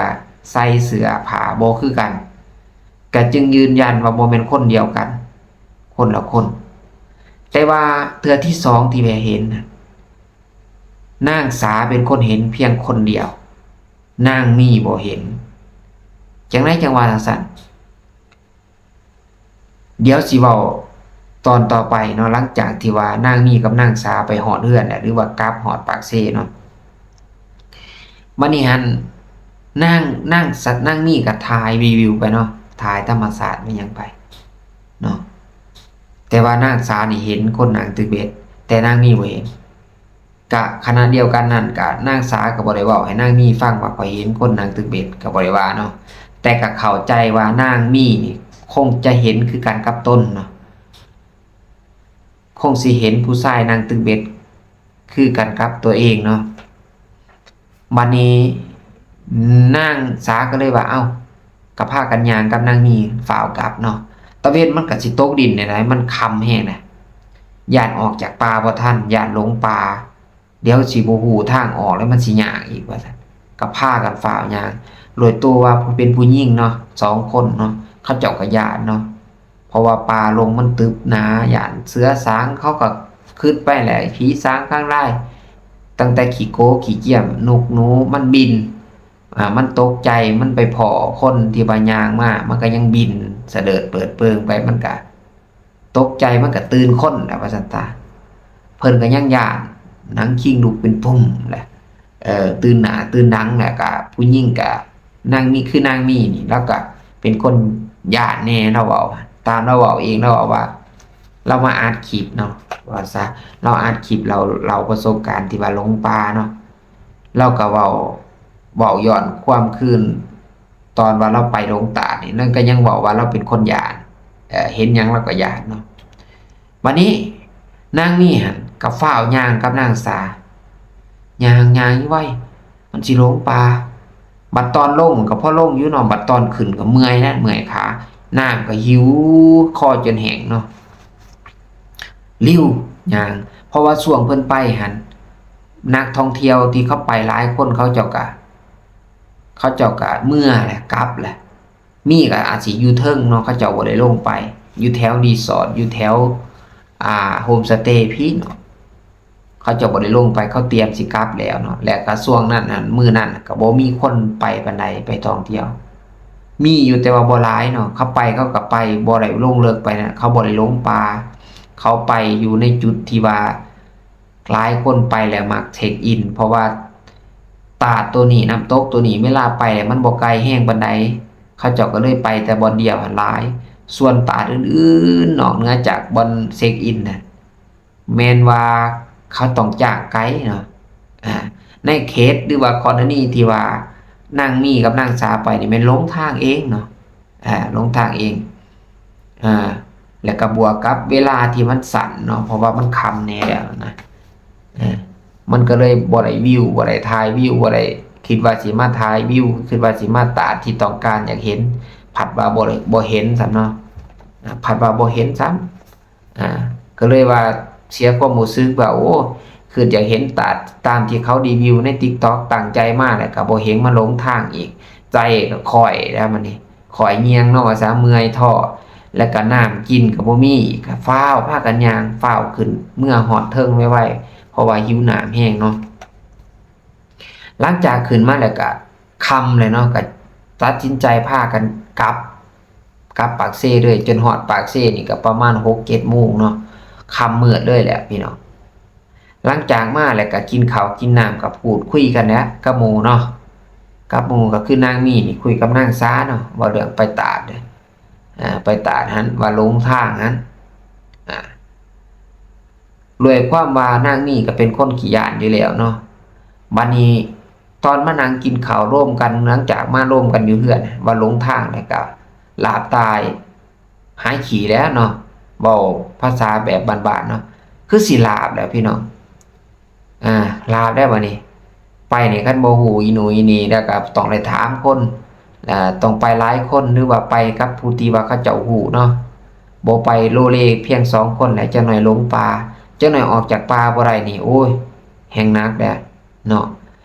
ໃສ່ເສື້ອຜ້າບໍ່ຄືກັນ ກະຈຶ່ງຢືນຢັນວ່າບໍ່ແມ່ນຄົນດຽວກັນ ຄົນລະຄົນ. ແຕ່ວ່າເທື່ອທີສອງທີ່ແມ່ເຫັນນະ ນາງສາເປັນຄົນເຫັນພຽງຄົນດຽວ ນາງມີບໍ່ເຫັນ. ຈັ່ງໃດຈັ່ງວ່າຈັ່ງຊັ້ນ? ດຽວຊິເວົ້າຕອນຕໍ່ໄປເນາະ ຫຼັງຈາກທີ່ວ່ານາງມີກັບນາງສາໄປຮອດເຮືອນແລ້ວ ຫຼືວ່າກັບຮອດປາກເຊເນາະ. ບັດນີ້ຫັ້ນ ນາງ ນາງສະ ນາງມີກໍຖ່າຍວິວໆໄປເນາະ ຖ່າຍທຳມະຊາດແມ່ນຫຍັງໄປເນາະ ແຕ່ວ່ານາງສານີ້ເຫັນຄົນນັ່ງຕຶກເບັດ ແຕ່ນາງມີບໍ່ເຫັນ. ກະຂະນະດຽວກັນນັ້ນ ກະນາງສາກໍບໍ່ໄດ້ເວົ້າໃຫ້ນາງມີຟັງວ່າຂ້ອຍເຫັນຄົນນັ່ງຕຶກເບັດ ກໍບໍ່ໄດ້ວ່າເນາະ ແຕ່ກໍເຂົ້າໃຈວ່ານາງມີນີ້ຄົງຈະເຫັນຄືກັນກັບຕົນເນາະ ຄົງຊິເຫັນຜູ້ຊາຍນັ່ງຕຶກເບັດຄືກັນກັບຕົວເອງເນາະ. ບັດນີ້ນາງສາກໍເລີຍວ່າ ເອົ້າ ກໍພາກັນຍ່າງກັບນາງມີຟ້າວກັບເນາະ ຕາເວັນມັນກໍຊິຕົກດິນແລ້ວ ມັນຄ່ຳແຮງແລ້ວ ຢ້ານອອກຈາກປ່າບໍ່ທັນ ຢ້ານຫຼົງປ່າ ດຽວຊິບໍ່ຮູ້ທາງອອກ ແລ້ວມັນຊິຍາກອີກວ່າຊັ້ນ ກໍພາກັນຟ້າວຍ່າງ ໂດຍຕົວວ່າຜູ້ເປັນຜູ້ຍິງເນາະ ສອງຄົນເນາະ ເຂົາເຈົ້າກໍຢ້ານເນາະ ເພາະວ່າປ່າລົງມັນຕຶບໜາ ຢ້ານເສືອສາງ ເຂົາກໍຄຶດໄປແຫຼະ ຜີສາງຄາງລາຍ ຕັ້ງແຕ່ຂີ້ໂກຂີ້ຈຽມ ນົກໜູມັນບິນ ອາ ມັນຕົກໃຈ ມັນໄປພໍ້ຄົນທີ່ວ່າຍ່າງມາ ມັນກໍຍັງບິນສະເຫຼີດເປີດເປີງໄປ ມັນກະຕົກໃຈ ມັນກະຕື່ນຄົນແຫຼະວ່າຊັ້ນຕາ ເພິ່ນກໍຍັງຢ້ານ ໜັງຄີງລຸກເປັນປຸ້ມແຫຼະ ເອີ ຕື່ນໜ້າຕື່ນຫຼັງ ແລ້ວກະຜູ້ຍິງກະນາງມີ ຄືນາງມີນີ້ ລາວກະເປັນຄົນຢ້ານແດ່ ລາວເວົ້າ ຕາມລາວເວົ້າເອງ ລາວເວົ້າວ່າ ລາວມາອັດຄລິບເນາະ ວ່າຊະ ລາວອັດຄລິບ ລາວເລົ່າປະສົບການທີ່ວ່າຫຼົງປ່າເນາະ ລາວກະເວົ້າ ເວົ້າຍ້ອນຄວາມຄືນ ຕອນວ່າລາວໄປຫຼົງຕາດນີ້ ລາວກໍຍັງເວົ້າວ່າລາວເປັນຄົນຢ້ານ ເອີ ເຫັນຫຍັງລາວກໍຢ້ານເນາະ. ບັດນີ້ນາງມີຫັ້ນກໍຟ້າວຍ່າງກັບນາງສາ ຍ່າງ ຍ່າງຢູ່ໄວ ມັນຊິຫຼົງປ່າ ບັດຕອນລົງກໍພໍລົງຢູ່ເນາະ ບັດຕອນຂຶ້ນກໍເມື່ອຍນະ ເມື່ອຍຂາ ນ້ຳກໍຫິວຄໍຈົນແຫ້ງເນາະ ລິ້ວຍ່າງ ເພາະວ່າຊ່ວງເພິ່ນໄປຫັ້ນ ນັກທ່ອງທ່ຽວທີ່ເຂົາໄປຫຼາຍຄົນ ເຂົາເຈົ້າກະ ເຂົາເຈົ້າກະເມືອແຫຼະ ກັບແຫຼະ ມີກໍອາດຊິຢູ່ເທິງເນາະ ເຂົາເຈົ້າບໍ່ໄດ້ລົງໄປ ຢູ່ແຖວຣີສອດ ຢູ່ແຖວ ອ່າ ໂຮມສະເຕພີ້ເນາະ ເຂົາເຈົ້າບໍ່ໄດ້ລົງໄປ ເຂົາຕຽມຊິກັບແລ້ວເນາະ ແລະກະຊ່ວງນັ້ນຫັ້ນ ມື້ນັ້ນກະບໍ່ມີຄົນໄປປານໃດ ໄປທ່ອງທ່ຽວ ມີຢູ່ແຕ່ວ່າບໍ່ຫຼາຍເນາະ ເຂົາໄປເຂົາກະໄປ ບໍ່ໄດ້ລົງເລິກປານນັ້ນ ເຂົາບໍ່ໄດ້ຫຼົງປ່າ ເຂົາໄປຢູ່ໃນຈຸດທີ່ວ່າ ຫຼາຍຄົນໄປແລ້ວມັກເຊັກອິນ ເພາະວ່າ ຕາດໂຕນີ້ ນ້ຳຕົກໂຕນີ້ ເວລາໄປແລ້ວມັນບໍ່ໄກແຮງປານໃດ ເຂົາເຈົ້າກໍເລີຍໄປແຕ່ບ່ອນດຽວຫັ້ນຫຼາຍ. ສ່ວນຕາດອື່ນໆ ນອກເໜືອຈາກບ່ອນເຊັກອິນນະ ແມ່ນວ່າເຂົາຕ້ອງຈ້າງໄກເນາະ. ອາ ໃນເຂດ ຫຼືວ່າກໍລະນີທີ່ວ່ານາງມີກັບນາງສາໄປນີ້ ແມ່ນຫຼົງທາງເອງເນາະ. ອາ ຫຼົງທາງເອງ ອາ ແລ້ວກໍບວກກັບເວລາທີ່ມັນສັ້ນເນາະ ເພາະວ່າມັນຄ່ຳແດ່ແລ້ວນະ ເອີ ມັນກໍເລີຍບໍ່ໄດ້ວິວ ບໍ່ໄດ້ຖ່າຍວິວ ບໍ່ໄດ້ ຄິດວ່າຊິມາຖ່າຍວິວ ຄິດວ່າຊິມາຕາດທີ່ຕ້ອງການຢາກເຫັນ ພັດວ່າບໍ່ໄດ້ ບໍ່ເຫັນຊ້ຳເນາະ ອາ ພັດວ່າບໍ່ເຫັນຊ້ຳ. ອາ ກໍເລີຍວ່າເສຍຄວາມຮູ້ສຶກວ່າ ໂອ້ ຄືຢາກເຫັນຕາດຕາມທີ່ເຂົາຣີວິວໃນຕິກຕັອກ ຕັ້ງໃຈມາແລ້ວກໍບໍ່ເຫັນ ມາຫຼົງທາງອີກ ໃຈກໍຄ້ອຍແລ້ວບັດນີ້ ຄ້ອຍຍ່ຽງເນາະ ວ່າຊະ ເມື່ອຍທໍ້ ແລ້ວກໍນ້ຳກິນກໍບໍ່ມີ ກໍຟ້າວພາກັນຍ່າງ ຟ້າວຂຶ້ນເມືອຮອດເທິງໄວໆ ເພາະວ່າຫິວນ້ຳແຮງເນາະ. ຫຼັງຈາກຂຶ້ນມາແລ້ວກໍຄ່ຳແລ້ວເນາະ ກໍຕັດສິນໃຈພາກັນກັບ ກັບປາກເຊເລີຍ ຈົນຮອດປາກເຊນີ້ກໍປະມານຫົກເຈັດໂມງເນາະ ຄ່ຳມືດເລີຍແຫຼະພີ່ນ້ອງ. ຫຼັງຈາກມາແລ້ວກໍກິນເຂົ້າກິນນ້ຳ ກໍພູດຄຸຍກັນແຫຼະກັບໝູ່ເນາະ ກັບໝູ່ກໍຄືນາງມີນີ້ຄຸຍກັບນາງສາເນາະ ເວົ້າເລື່ອງໄປຕາດເດ້ ອາ ໄປຕາດຫັ້ນ ວ່າຫຼົງທາງຫັ້ນ ອາ ດ້ວຍຄວາມວ່ານາງມີກໍເປັນຄົນຂີ້ຢ້ານຢູ່ແລ້ວເນາະ ບັດນີ້ຕອນມານັ່ງກິນເຂົ້າໂຮມກັນ ຫຼັງຈາກມາໂຮມກັນຢູ່ເຮືອນ ວ່າຫຼົງທາງແລ້ວກໍຫຼາບຕາຫາຍຂີ້ແລ້ວເນາະ ເວົ້າພາສາແບບບ້ານໆເນາະ ຄືຊິຫຼາບແລ້ວພີ່ນ້ອງ. ອາ ຫຼາບແລ້ວບັດນີ້ ໄປນີ້ຄັນບໍ່ຮູ້ອີ່ໜູອີ່ໜີ ແລ້ວກໍຕ້ອງໄດ້ຖາມຄົນ ອາ ຕ້ອງໄປຫຼາຍຄົນ ຫຼືວ່າໄປກັບຜູ້ທີ່ວ່າເຂົາເຈົ້າຮູ້ເນາະ ບໍ່ໄປໂລເລພຽງສອງຄົນແຫຼະ ຈັກໜ້ອຍຫຼົງປ່າ ຈັກໜ້ອຍອອກຈາກປ່າບໍ່ໄດ້ນີ້ ໂອ້ຍ ແຮ່ງໜັກແຫຼະເນາະ.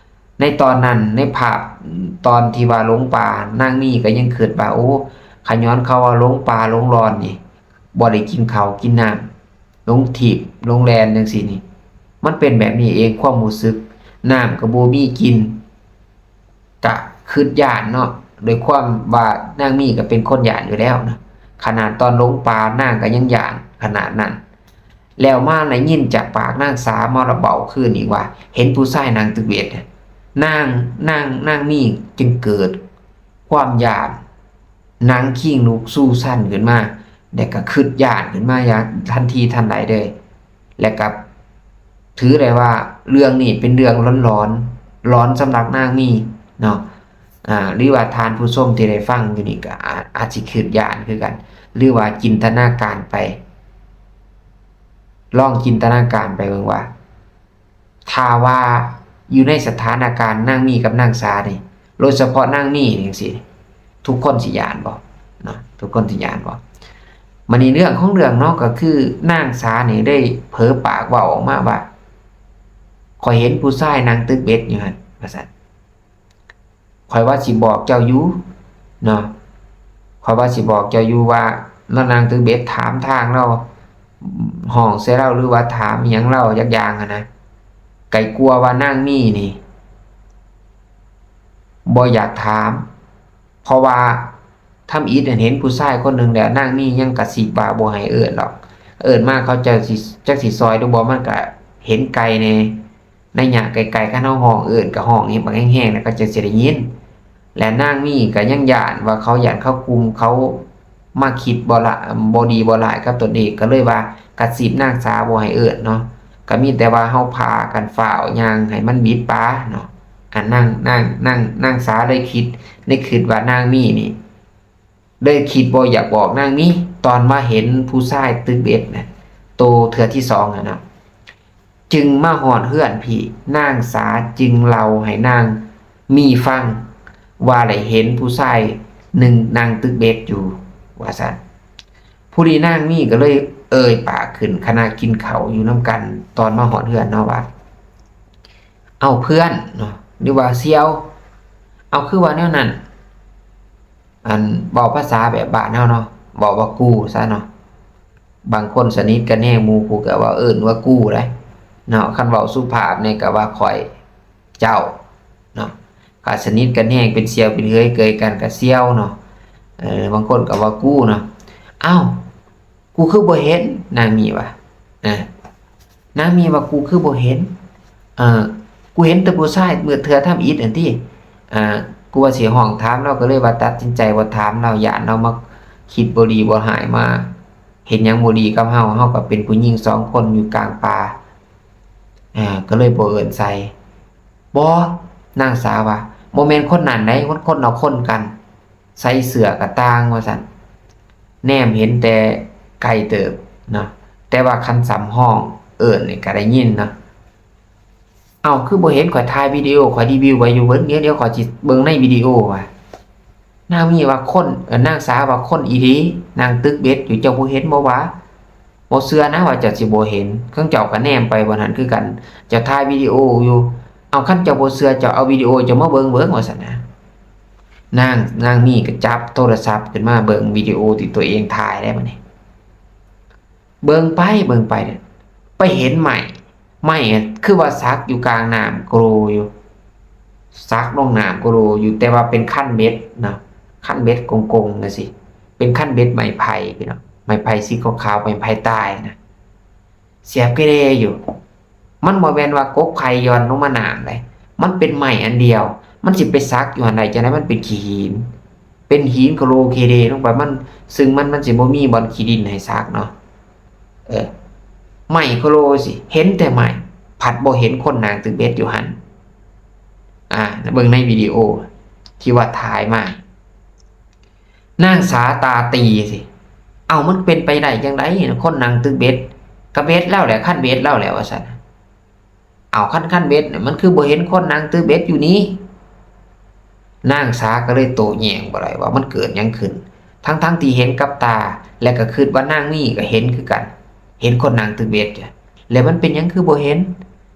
ໃນຕອນນັ້ນ ໃນພາບຕອນທີ່ວ່າຫຼົງປ່າ ນາງມີກໍຍັງຄິດວ່າ ໂອ້ ຂະຍ້ອນເຂົາວ່າຫຼົງປ່າຫຼົງລອນນີ້ ບໍ່ໄດ້ກິນເຂົ້າກິນນ້ຳ ຫຼົງຖີບຫຼົງແລ່ນຈັ່ງຊີ້ນີ້ ມັນເປັນແບບນີ້ເອງ ຄວາມຮູ້ສຶກ ນ້ຳກໍບໍ່ມີກິນ ກະຄິດຢ້ານເນາະ ດ້ວຍຄວາມວ່ານາງມີກໍເປັນຄົນຢ້ານຢູ່ແລ້ວນະ ຂະໜາດຕອນຫຼົງປ່ານາງກໍຍັງຢ້ານຂະໜາດນັ້ນ. ແລ້ວມາໄດ້ຍິນຈາກປາກນາງສາມາລະເວົ້າຄືນອີກວ່າ ເຫັນຜູ້ຊາຍນັ່ງຕຶກເບັດ ນາງ ນາງ ນາງມີຈຶ່ງເກີດຄວາມຢ້ານ ໜັງຄີງລຸກຊູສັ່ນຂຶ້ນມາ ແລ້ວກໍຄິດຢ້ານຂຶ້ນມາຢ່າງທັນທີທັນໃດເລີຍ ແລ້ວກໍຖືໄດ້ວ່າເລື່ອງນີ້ເປັນເລື່ອງຫຼອນໆ ຫຼອນສຳລັບນາງມີເນາະ ອາ ຫຼືວ່າທ່ານຜູ້ຊົມທີ່ໄດ້ຟັງຢູ່ນີ້ກໍອາດ ອາດຊິຄິດຢ້ານຄືກັນ ຫຼືວ່າຈິນຕະນາການໄປ ລອງຈິນຕະນາການໄປເບິ່ງວ່າ ຖ້າວ່າຢູ່ໃນສະຖານະການນາງມີກັບນາງສານີ້ ໂດຍສະເພາະນາງມີນີ້ຈັ່ງຊີ້ ທຸກຄົນຊິຢ້ານບໍ່ເນາະ? ທຸກຄົນຊິຢ້ານບໍ່? ບາດນີ້ເລື່ອງຂອງເລື່ອງເນາະ ກໍຄືນາງສານີ້ໄດ້ເຜີປາກເວົ້າອອກມາວ່າ ຂ້ອຍເຫັນຜູ້ຊາຍນັ່ງຕຶກເບັດຢູ່ຫັ້ນ ວ່າຊັ້ນ. ຂ້ອຍວ່າຊິບອກເຈົ້າຢູ່ເນາະ ຂ້ອຍວ່າຊິບອກເຈົ້າຢູ່ວ່າລາວນັ່ງຕຶກເບັດ ຖາມທາງລາວ ຮ້ອງໃສ່ລາວ ຫຼືວ່າຖາມອີ່ຫຍັງລາວຈັກຢ່າງຫັ້ນນະ ໄກກວ່າວ່ານາງມີນີ້ບໍ່ຢາກຖາມ ເພາະວ່າທຳອິດຫັ້ນເຫັນຜູ້ຊາຍຄົນໜຶ່ງແລ້ວ ນາງມີຍັງກະຊິບວ່າບໍ່ໃຫ້ເອີ້ນດອກ ເອີ້ນມາເຂົາເຈົ້າຊິ ຈັກຊິຊ່ອຍຫຼືບໍ່ ມັນກະເຫັນໄກແດ່. ໄລຍະໄກໆ ຄັນເຮົາຮ້ອງເອີ້ນກໍຮ້ອງໃຫ້ບັກແຮງໆ ແລ້ວເຂົາເຈົ້າຊິໄດ້ຍິນ ແລະ ນາງມີກໍຍັງຢ້ານວ່າເຂົາຢ້ານເຂົາກຸ່ມເຂົາມາຄິດບໍ່ລະ ບໍ່ດີບໍ່ຮ້າຍກັບຕົນເອງ ກໍເລີຍວ່າກະຊິບນາງສາບໍ່ໃຫ້ເອີ້ນເນາະ ກໍມີແຕ່ວ່າເຮົາພາກັນຟ້າວຍ່າງໃຫ້ມັນບິດປ່າເນາະ ອັນນາງ ນາງ ນາງ ນາງສາເລີຍຄິດ ໄດ້ຄິດວ່ານາງມີນີ້ ເລີຍຄິດບໍ່ຢາກບອກນາງມີ ຕອນວ່າເຫັນຜູ້ຊາຍຕຶກເບັດນະ ໂຕເທື່ອທີສອງຫັ້ນນະ ຈຶ່ງມາຮອດເຮືອນພີ້ ນາງສາຈຶ່ງເລົ່າໃຫ້ນາງມີຟັງວ່າໄດ້ເຫັນຜູ້ຊາຍໜຶ່ງນັ່ງຕຶກເບັດຢູ່ ວ່າຊັ້ນ. ຜູ້ນີ້ນາງມີກໍເລີຍເອີ່ຍປາກຂຶ້ນ ຂະນະກິນເຂົ້າຢູ່ນຳກັນຕອນມາຮອດເຮືອນເນາະວ່າ ເອົ້າເພື່ອນເນາະ ຫຼືວ່າສ່ຽວ ເອົ້າ ຄືວ່າແນວນັ້ນ ອັນເວົ້າພາສາແບບບ້ານເຮົາເນາະ ເວົ້າວ່າກູຊະເນາະ ບາງຄົນສະໜິດກັນແຮງ ໝູ່ຜູ້ກໍເວົ້າເອີ້ນວ່າກູໄດ໋ເນາະ ຄັນເວົ້າສຸພາບແດ່ກໍວ່າຂ້ອຍ ເຈົ້າເນາະ ຖ້າສະໜິດກັນແຮງ ເປັນສ່ຽວເປັນເອື້ອຍເກີຍກັນກໍສ່ຽວເນາະ ເອີ ບາງຄົນກໍວ່າກູເນາະ ເອົ້າ ກູຄືບໍ່ເຫັນ ນາງມີວ່າ ນາງມີວ່າ ກູຄືບໍ່ເຫັນ ເອີ ກູເຫັນແຕ່ຜູ້ຊາຍມືດເທື່ອທຳອິດຫັ້ນຕິ. ອ່າ ກູວ່າຊິຮ້ອງຖາມລາວ ກໍເລີຍວ່າຕັດສິນໃຈບໍ່ຖາມລາວ ຢ້ານລາວມາຄິດບໍ່ດີບໍ່ຮ້າຍ ມາເຮັດຫຍັງບໍ່ດີກັບເຮົາ. ເຮົາກໍເປັນຜູ້ຍິງສອງຄົນຢູ່ກາງປ່າ ອ່າ ກໍເລີຍບໍ່ເອີ້ນໃສ່. ບໍ່, ນາງສາວ່າ ບໍ່ແມ່ນຄົນນັ້ນໃດ໋, ຄົນ ຄົນລະຄົນກັນ. ໃສ່ເສື້ອກະຕ່າງວ່າຊັ້ນ, ແນມເຫັນແຕ່ໄກເຕີບເນາະ, ແຕ່ວ່າຄັນສຳຮ້ອງເອີ້ນນີ້ກະໄດ້ຍິນເນາະ. ເອົ້າ ຄືບໍ່ເຫັນຂ້ອຍຖ່າຍວິດີໂອ ຂ້ອຍຣີວິວໄວ້ຢູ່ເບິ່ງ, ດຽວ ດຽວຂ້ອຍຊິເບິ່ງໃນວິດີໂອວ່າ. ນາງມີວ່າຄົນ ເອີ ນາງສາວ່າຄົນອີ່ຫຼີ ນັ່ງຕຶກເບັດຢູ່, ເຈົ້າບໍ່ເຫັນບໍ່ຫວາ? ບໍ່ເຊື່ອນະວ່າເຈົ້າຊິບໍ່ເຫັນ, ເຊິ່ງເຈົ້າກໍແນມໄປບ່ອນນັ້ນຄືກັນ, ເຈົ້າຖ່າຍວິດີໂອຢູ່. ເອົາ ຄັນເຈົ້າບໍ່ເຊື່ອ ເຈົ້າເອົາວິດີໂອເຈົ້າມາເບິ່ງເບິ່ງ ວ່າຊັ້ນນະ. ນາງ ນາງມີກໍຈັບໂທລະສັບຂຶ້ນມາເບິ່ງວິດີໂອທີ່ຕົວເອງຖ່າຍໄດ້ບັດນີ້. ເບິ່ງໄປເບິ່ງໄປ ໄປເຫັນໄມ້, ໄມ້ຄືວ່າສັກຢູ່ກາງນ້ຳໂກໂລຢູ່, ສັກລົງນ້ຳໂກໂລຢູ່, ແຕ່ວ່າເປັນຄັນເບັດເນາະ, ຄັນເບັດກົງໆ ຈັ່ງຊີ້, ເປັນຄັນເບັດໄມ້ໄຜ່ພີ່ນ້ອງ, ໄມ້ໄຜ່ສີຂາວໆ ໄມ້ໄຜ່ຕາຍນະ, ສຽບເກເລຢູ່. ມັນບໍ່ແມ່ນວ່າກົກໄຂ່ຢ່ອນລົງມານ້ຳໃດ, ມັນເປັນໄມ້ອັນດຽວ, ມັນຊິໄປສັກຢູ່ຫັ້ນໄດ້ຈັ່ງໃດ? ມັນເປັນຂີ້ຫີນ, ເປັນຫີນໂຄໂລເຄເລລົງໄປ, ມັນ ຊຶ່ງມັນ ມັນຊິບໍ່ມີບ່ອນຂີ້ດິນໃຫ້ສັກເນາະ. ເອີ ໄມ້ໂຄໂລຊິເຫັນແຕ່ໄມ້, ພັດບໍ່ເຫັນຄົນນັ່ງຕຶກເບັດຢູ່ຫັ້ນ. ອ່າ ເບິ່ງໃນວິດີໂອທີ່ວ່າຖ່າຍມາ. ນາງສາຕາຕີຊິ, ເອົ້າ ມັນເປັນໄປໄດ້ຈັ່ງໃດ ຄົນນັ່ງຕຶກເບັດ? ກະເບັດລາວແຫຼະ, ຄັນເບັດລາວແຫຼະ ວ່າຊັ້ນ. ເອົ້າ ຄັນ ຄັນເບັດ ມັນຄືບໍ່ເຫັນຄົນນັ່ງຕຶກເບັດຢູ່ນີ້? ນາງສາກໍເລີຍໂຕ້ແຍ້ງບໍ່ໄດ້ວ່າມັນເກີດຫຍັງຂຶ້ນ, ທັງໆທີ່ເຫັນກັບຕາ ແລະກໍຄິດວ່ານາງມີກໍເຫັນຄືກັນ, ເຫັນຄົນນັ່ງຕຶກເບັດ. ແລະມັນເປັນຫຍັງຄືບໍ່ເຫັນ?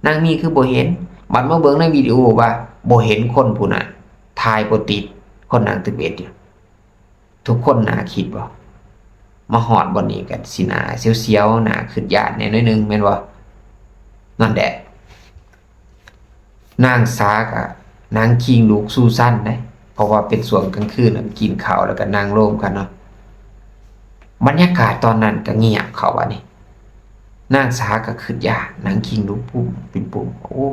ນາງມີຄືບໍ່ເຫັນ? ບັດມາເບິ່ງໃນວິດີໂອວ່າບໍ່ເຫັນຄົນຜູ້ນັ້ນ, ຖ່າຍບໍ່ຕິດ ຄົນນັ່ງຕຶກເບັດຢູ່. ທຸກຄົນໜ້າຄິດບໍ່? ມາຮອດບ່ອນນີ້ກໍຊິໜ້າສຽວໆ ໜ້າຄິດຢ້ານແດ່ໜ້ອຍໜຶ່ງແມ່ນບໍ່? ນັ້ນແຫຼະ ນາງສາກະນັ່ງຄີງລູກຊູຊັນເດ້, ເພາະວ່າເປັນຊ່ວງກາງຄືນ ກິນເຂົ້າແລ້ວກໍນັ່ງໂລມກັນເນາະ. ບັນຍາກາດຕອນນັ້ນກໍງຽບເຂົ້າບາດນີ້, ນາງສາກໍຄິດຢ້ານ ນັ່ງຄີງລູກປຸ້ມ ປິ້ມປຸ້ມ ໂອ້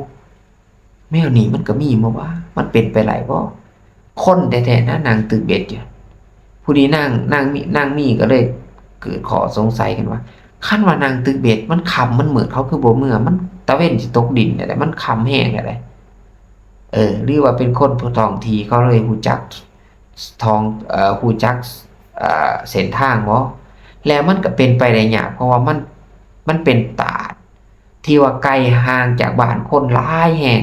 ແນວນີ້ມັນກໍມີບໍ່ວະ? ມັນເປັນໄປໄດ້ບໍ່? ຄົນແທ້ໆນະນັ່ງຕຶກເບັດຢູ່. ຜູ້ນີ້ນາງ ນາງມີ ນາງມີກໍເລີຍເກີດຂໍ້ສົງໄສຂຶ້ນວ່າ ຄັນວ່ານັ່ງຕຶກເບັດ ມັນຄ່ຳມັນມືດ ເຂົາຄືບໍ່ເມືອ? ມັນຕາເວັນຊິຕົກດິນແລ້ວເດ້, ມັນຄ່ຳແຮງແລ້ວເດ້. ເອີ ຫຼືວ່າເປັນຄົນທ້ອງທີ່ ເຂົາເລີຍຮູ້ຈັກທ້ອງ ເອີ ຮູ້ຈັກ ເອີ ເສັ້ນທາງບໍ່? ແລ້ວມັນກໍເປັນໄປໄດ້ຍາກ ເພາະວ່າມັນ ມັນເປັນຕາດ ທີ່ວ່າໄກຫ່າງຈາກບ້ານຄົນຫຼາຍແຮງ,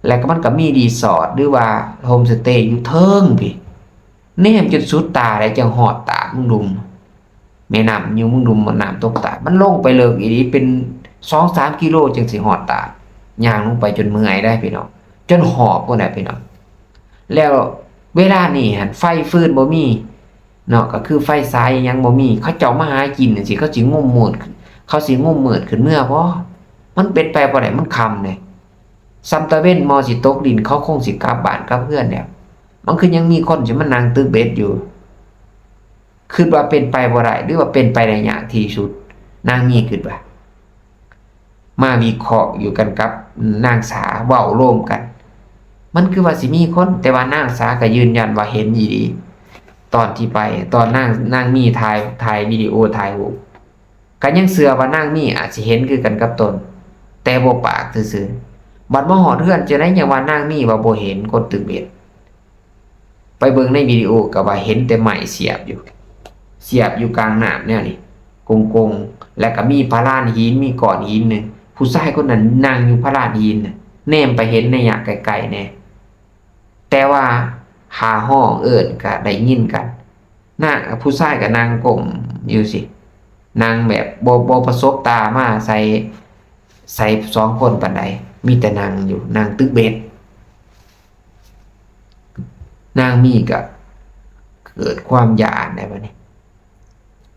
ແລ້ວກໍມັນກໍມີຣີສອດ ຫຼືວ່າໂຮມສະເຕຢູ່ເທິງພີ້, ແນມຈົນສຸດຕາແລ້ວຈຶ່ງຮອດຕາດມຸງດຸມ, ແມ່ນ້ຳຢູ່ມຸງດຸມ ນ້ຳຕົກຕາດ ມັນລົງໄປເລິກອີ່ຫຼີ ເປັນສອງສາມກິໂລຈຶ່ງຊິຮອດຕາດ, ຍ່າງລົງໄປຈົນເມື່ອຍໄດ໋ພີ່ນ້ອງ, ຈົນຫອບພຸ້ນນະພີ່ນ້ອງ. ແລ້ວເວລານີ້ຫັ້ນ ໄຟຟືນບໍ່ມີ ເນາະ, ກໍຄືໄຟສາຍຫຍັງບໍ່ມີ, ເຂົາເຈົ້າມາຫາກິນຈັ່ງຊີ້ ເຂົາຊິງຸມມືດ ເຂົາຊິງຸມມືດຂຶ້ນເມືອບໍ່? ມັນເປັນໄປບໍ່ໄດ້, ມັນຄ່ຳເດ້. ສ່ຳຕາເວັນໝໍຊິຕົກດິນ ເຂົາຄົງຊິກັບບ້ານກັບເຮືອນແລ້ວ, ມັນຄືຍັງມີຄົນຊິມານັ່ງຕຶກເບັດຢູ່? ຄິດວ່າເປັນໄປບໍ່ໄດ້ ຫຼືວ່າເປັນໄປໄດ້ຍາກທີ່ສຸດ, ນາງມີຄິດວ່າ. ມາວິເຄາະຢູ່ກັນກັບນາງສາ ເວົ້າໂລມກັນ, ມັນຄືວ່າຊິມີຄົນ, ແຕ່ວ່ານາງສາກໍຢືນຢັນວ່າເຫັນອີ່ຫຼີ. ຕອນທີ່ໄປ ຕອນນາງ ນາງມີຖ່າຍ ຖ່າຍວິດີໂອ ຖ່າຍຮູບ, ກໍຍັງເຊື່ອວ່ານາງມີອາດຊິເຫັນຄືກັນກັບຕົນ, ແຕ່ບໍ່ປາກຊື່ໆ. ບັດມາຮອດເຮືອນຈັ່ງໃດຍັງວ່ານາງມີວ່າບໍ່ເຫັນຄົນຕຶກເບັດ. ໄປເບິ່ງໃນວິດີໂອກໍວ່າເຫັນແຕ່ໄມ້ສຽບຢູ່, ສຽບຢູ່ກາງນ້ຳແນວນີ້ ກົງໆ ແລ້ວກໍມີພະລານຫີນ ມີກ້ອນຫີນໜຶ່ງ, ຜູ້ຊາຍຄົນນັ້ນນັ່ງຢູ່ພະລານຫີນນະ, ແນມໄປເຫັນໄລຍະໄກໆແດ່, ແຕ່ວ່າຖ້າຮ້ອງເອີ້ນກໍໄດ້ຍິນກັນ. ນະ ຜູ້ຊາຍກໍນັ່ງກົ້ມຢູ່ຊີ້, ນັ່ງແບບບໍ່ ບໍ່ປະສົບຕາມາໃສ່ ໃສ່ສອງຄົນປານໃດ, ມີແຕ່ນັ່ງຢູ່ ນັ່ງຕຶກເບັດ. ນາງມີກໍເກີດຄວາມຢ້ານໃດ໋ບັດນີ້,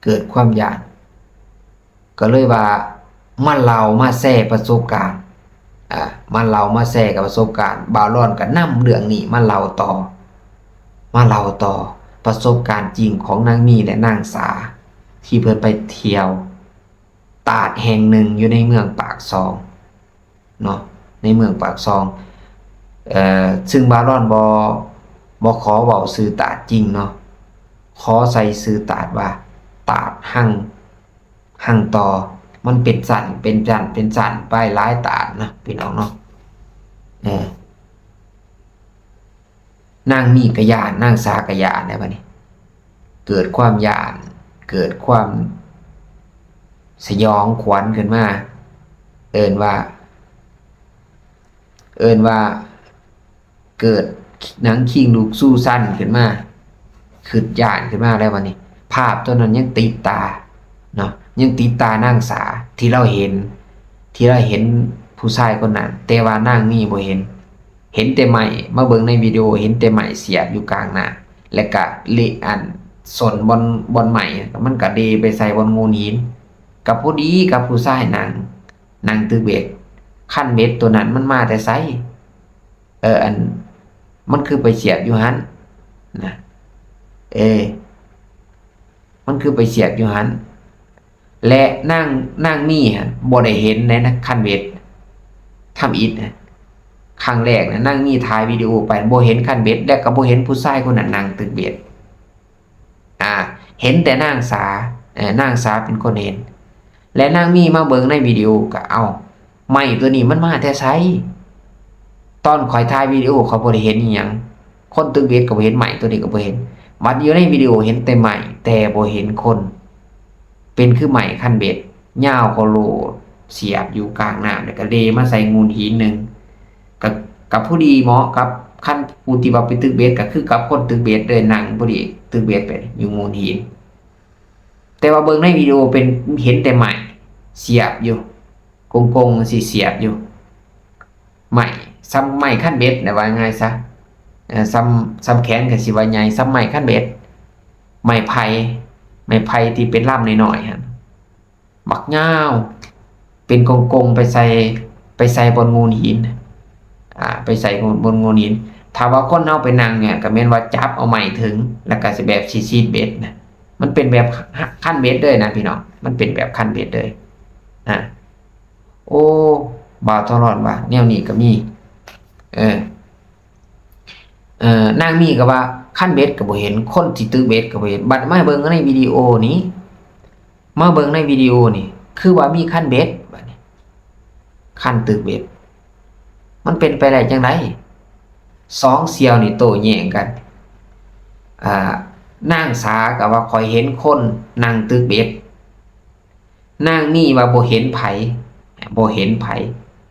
ເກີດຄວາມຢ້ານ ກໍເລີຍວ່າມາເລົ່າມາແຊປະສົບການ, ອ່າ ມາເລົ່າມາແຊກັບປະສົບການ. ບ່າວລອນກໍນຳເລື່ອງນີ້ມາເລົ່າຕໍ່, ມາເລົ່າຕໍ່ປະສົບການຈິງຂອງນາງມີ ແລະ ນາງສາ ທີ່ເພິ່ນໄປທ່ຽວ ຕາດແຫ່ງໜຶ່ງຢູ່ໃນເມືອງປາກຊ່ອງເນາະ, ໃນເມືອງປາກຊ່ອງ. ເອີ ຊຶ່ງບາລອນບໍ່ ບໍ່ຂໍເວົ້າຊື່ຕາດຈິງເນາະ, ຂໍໃສ່ຊື່ຕາດວ່າ ຕາດຮັງ ຮັງຕໍ່. ມັນເປັນຊັ້ນ ເປັນຊັ້ນ ເປັນຊັ້ນໄປ ຫຼາຍຕາດນະ ພີ່ນ້ອງເນາະ. ເອີ ນາງມີກໍຢ້ານ ນາງສາກໍຢ້ານແລ້ວບັດນີ້ ເກີດຄວາມຢ້ານ ເກີດຄວາມສະຫຍອງຂວັນຂຶ້ນມາ. ເອີ້ນວ່າ ເອີ້ນວ່າເກີດໜັງຄິງລຸກຊູຊັນຂຶ້ນມາ ຄິດຢ້ານຂຶ້ນມາແລ້ວບັດນີ້. ພາບຕົວນັ້ນຍັງຕິດຕາເນາະ ຍັງຕິດຕານາງສາ ທີ່ລາວເຫັນ ທີ່ລາວເຫັນຜູ້ຊາຍຄົນນັ້ນ, ແຕ່ວ່ານາງມີບໍ່ເຫັນ. ເຫັນແຕ່ໄມ້ ມາເບິ່ງໃນວິດີໂອ ເຫັນແຕ່ໄມ້ສຽບຢູ່ກາງນ້ຳ ແລ້ວກະເລະ ອັນ ສົ້ນບ່ອນ ບ່ອນໄມ້ ມັນກະເລໄປໃສ່ບ່ອນໂງ່ນຫີນ ກະພໍດີກັບຜູ້ຊາຍນັ່ງ ນັ່ງຕຶກເບັດ. ຄັນເບັດໂຕນັ້ນມັນມາແຕ່ໃສ? ເອີ ອັນ ມັນຄືໄປສຽບຢູ່ຫັ້ນນະ ເອີ ມັນຄືໄປສຽບຢູ່ຫັ້ນ. ແລະ ນາງ ນາງມີຫັ້ນບໍ່ໄດ້ເຫັນໃນ ນະ ຄັນເບັດທຳອິດນະ. ຄັ້ງແລກນະ ນາງມີຖ່າຍວິດີໂອໄປ ບໍ່ເຫັນຄັນເບັດ ແລະ ກໍບໍ່ເຫັນຜູ້ຊາຍຄົນນັ້ນນັ່ງຕຶກເບັດ. ອາ ເຫັນແຕ່ນາງສາ ເອີ ນາງສາເປັນຄົນເຫັນ. ແລະ ນາງມີມາເບິ່ງໃນວິດີໂອ ກໍ ເອົ້າ ໄມ້ຕົວນີ້ມັນມາແຕ່ໃສ? ຕອນຂ້ອຍຖ່າຍວິດີໂອ ຂ້ອຍບໍ່ໄດ້ເຫັນອີ່ຫຍັງ, ຄົນຕຶກເບັດກໍບໍ່ເຫັນ, ໄມ້ຕົວນີ້ກໍບໍ່ເຫັນ. ບັດຢູ່ໃນວິດີໂອເຫັນແຕ່ໄມ້ ແຕ່ບໍ່ເຫັນຄົນ, ເປັນຄືໄມ້ຄັນເບັດ ຍາວກໍໂລດ ສຽບຢູ່ກາງນ້ຳ ແລ້ວກໍເລມາໃສ່ໂງ່ນຫີນໜຶ່ງ. ກໍ ກໍພໍດີເໝາະກັບຄັນຜູ້ທີ່ວ່າໄປຕຶກເບັດ ກໍຄືກັບຄົນຕຶກເບັດເລີຍ, ນັ່ງພໍດີຕຶກເບັດໄປຢູ່ໂງ່ນຫີນ. ແຕ່ວ່າເບິ່ງໃນວິດີໂອເປັນ ເຫັນແຕ່ໄມ້ສຽບຢູ່ ກົງໆ ຊິສຽບຢູ່ ໄມ້ ສ່ຳໄມ້ຄັນເບັດນະ ວ່າງ່າຍຊະ. ເອີ ສ່ຳ ສ່ຳແຂນກໍຊິວ່າໃຫຍ່ ສ່ຳໄມ້ຄັນເບັດ ໄມ້ໄຜ່ ໄມ້ໄຜ່ທີ່ເປັນລຳນ້ອຍໆ ຫັ້ນ ບັກຍາວ ເປັນກົງໆ ໄປໃສ່ ໄປໃສ່ບ່ອນໂງ່ນຫີນ ອາ ໄປໃສ່ບ່ອນໂງ່ນຫີນ. ຖ້າວ່າຄົນເຮົາໄປນັ່ງນີ້ ກໍແມ່ນວ່າຈັບເອົາໄມ້ເຖິງ ແລ້ວກໍຊິແບບຊິຊີດເບັດນະ. ມັນເປັນແບບຄັນເບັດເລີຍນະພີ່ນ້ອງ, ມັນເປັນແບບຄັນເບັດເລີຍ. ອາ ໂອ້ ບ່າວທອງຫຼອນວ່າແນວນີ້ກໍມີ. ເອີ ເອີ ນາງມີກໍວ່າຄັນເບັດກໍບໍ່ເຫັນ, ຄົນທີ່ຕຶກເບັດກໍບໍ່ເຫັນ. ບັດມາເບິ່ງໃນວິດີໂອນີ້ ມາເບິ່ງໃນວິດີໂອນີ້ ຄືວ່າມີຄັນເບັດ ບັດນີ້ ຄັນຕຶກເບັດ ມັນເປັນໄປໄດ້ຈັ່ງໃດ? ສອງສ່ຽວນີ້ໂຕ້ແຍ່ງກັນ. ອາ ນາງສາກໍວ່າ ຂ້ອຍເຫັນຄົນນັ່ງຕຶກເບັດ. ນາງມີວ່າບໍ່ເຫັນໃຜ ບໍ່ເຫັນໃຜ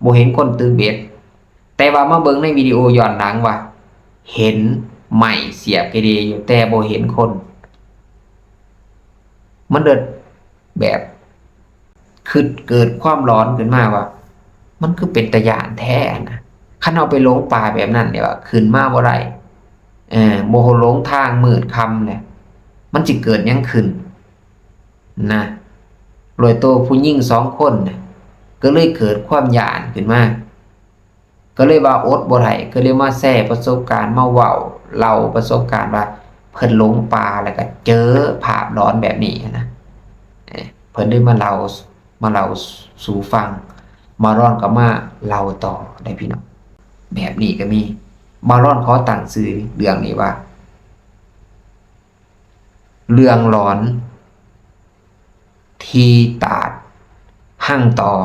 ບໍ່ເຫັນຄົນຕຶກເບັດ. ແຕ່ວ່າມາເບິ່ງໃນວິດີໂອຍ້ອນຫຼັງວ່າ ເຫັນໄມ້ສຽບກະເດຢູ່ ແຕ່ບໍ່ເຫັນຄົນ. ມັນເລີຍແບບ ຄິດເກີດຄວາມຫຼອນຂຶ້ນມາວ່າ ມັນຄືເປັນຕາຢ້ານແທ້ນະ. ຄັນເຮົາໄປຫຼົງປ່າແບບນັ້ນນີ້ວ່າ ຂຶ້ນມາບໍ່ໄດ້ ເອີ ບໍ່ຫຼົງທາງ ມືດຄ່ຳແລ້ວ ມັນຊິເກີດຫຍັງຂຶ້ນນະ. ໂດຍໂຕຜູ້ຍິງສອງຄົນນະ ກໍເລີຍເກີດຄວາມຢ້ານຂຶ້ນມາ. ກໍເລີຍວ່າອົດບໍ່ໄດ້ ກໍເລີຍມາແຊປະສົບການ ມາເວົ້າເລົ່າປະສົບການວ່າ ເພິ່ນຫຼົງປ່າ ແລ້ວກໍເຈີພາບຫຼອນແບບນີ້ນະ. ເອີ ເພິ່ນໄດ້ມາເລົ່າ ມາເລົ່າສູ່ຟັງ, ບ່າວລອນກໍມາເລົ່າຕໍ່ໄດ້ພີ່ນ້ອງ. ແບບນີ້ກໍມີ. ບ່າວລອນຂໍຕັ້ງຊື່ເລື່ອງນີ້ວ່າ ເລື່ອງຫຼອນທີ່ຕາດຮັງຕໍ່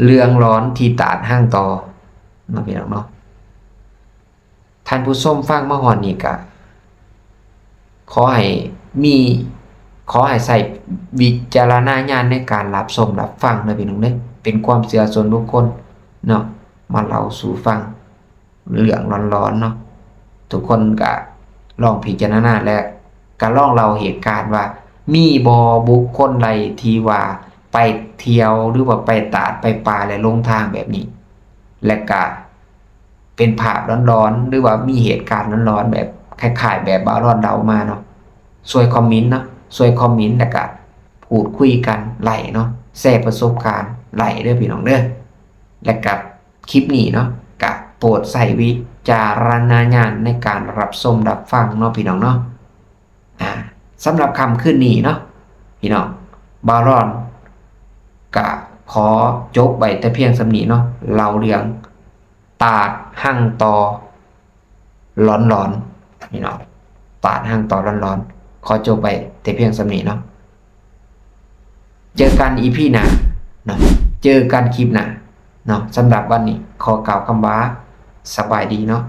ເລື່ອງຫຼອນທີ່ຕາດຮັງຕໍ່ເນາະ ພີ່ນ້ອງເນາະ. ທ່ານຜູ້ຊົມຟັງມາຮອດນີ້ກະ ຂໍໃຫ້ມີ ຂໍໃຫ້ໃຊ້ວິຈາລະນະຍານໃນການຮັບຊົມຮັບຟັງເດີພີ່ນ້ອງເດີ, ເປັນຄວາມເຊື່ອສ່ວນບຸກຄົນເນາະ ມາເລົ່າສູ່ຟັງ. ເລື່ອງຫຼອນໆເນາະ, ທຸກຄົນກະລອງພິຈາລະນາ ແລະ ກະລອງເລົ່າເຫດການວ່າ ມີບໍ່ບຸກຄົນໃດທີ່ວ່າໄປທ່ຽວ ຫຼືວ່າໄປຕາດໄປປ່າ ແລະ ຫຼົງທາງແບບນີ້ ແລະ ກະເປັນພາບຫຼອນໆ ຫຼືວ່າມີເຫດການຫຼອນໆ ແບບຄ້າຍໆແບບບ່າວລອນເລົ່າມາເນາະ, ຊ່ວຍຄອມເມັນເນາະ, ຊ່ວຍຄອມເມັນ ແລະ ກະພູດຄຸຍກັນໄດ້ເນາະ, ແຊປະສົບການໄດ້ເດີພີ່ນ້ອງເດີ ແລະ ກະ ຄລິບນີ້ເນາະ ກະໂປດໃຊ້ວິຈາລະນະຍານໃນການຮັບຊົມຮັບຟັງເນາະ ພີ່ນ້ອງເນາະ. ອາ ສຳລັບຄ່ຳຄືນນີ້ເນາະ ພີ່ນ້ອງ, ບ່າວລອນກະ ຂໍຈົບໄວ້ແຕ່ພຽງສ່ຳນີ້ເນາະ ເລົ່າເລື່ອງຕາດຮັງຕໍ່ຫຼອນໆ ພີ່ນ້ອງ ຕາດຮັງຕໍ່ຫຼອນໆ ຂໍຈົບໄວ້ແຕ່ພຽງສ່ຳນີ້ເນາະ. ເຈີກັນອີພີໜ້າເນາະ ເຈີກັນຄລິບໜ້າເນາະ. ສຳລັບວັນນີ້ຂໍກ່າວຄຳວ່າ ສະບາຍດີເນາະ.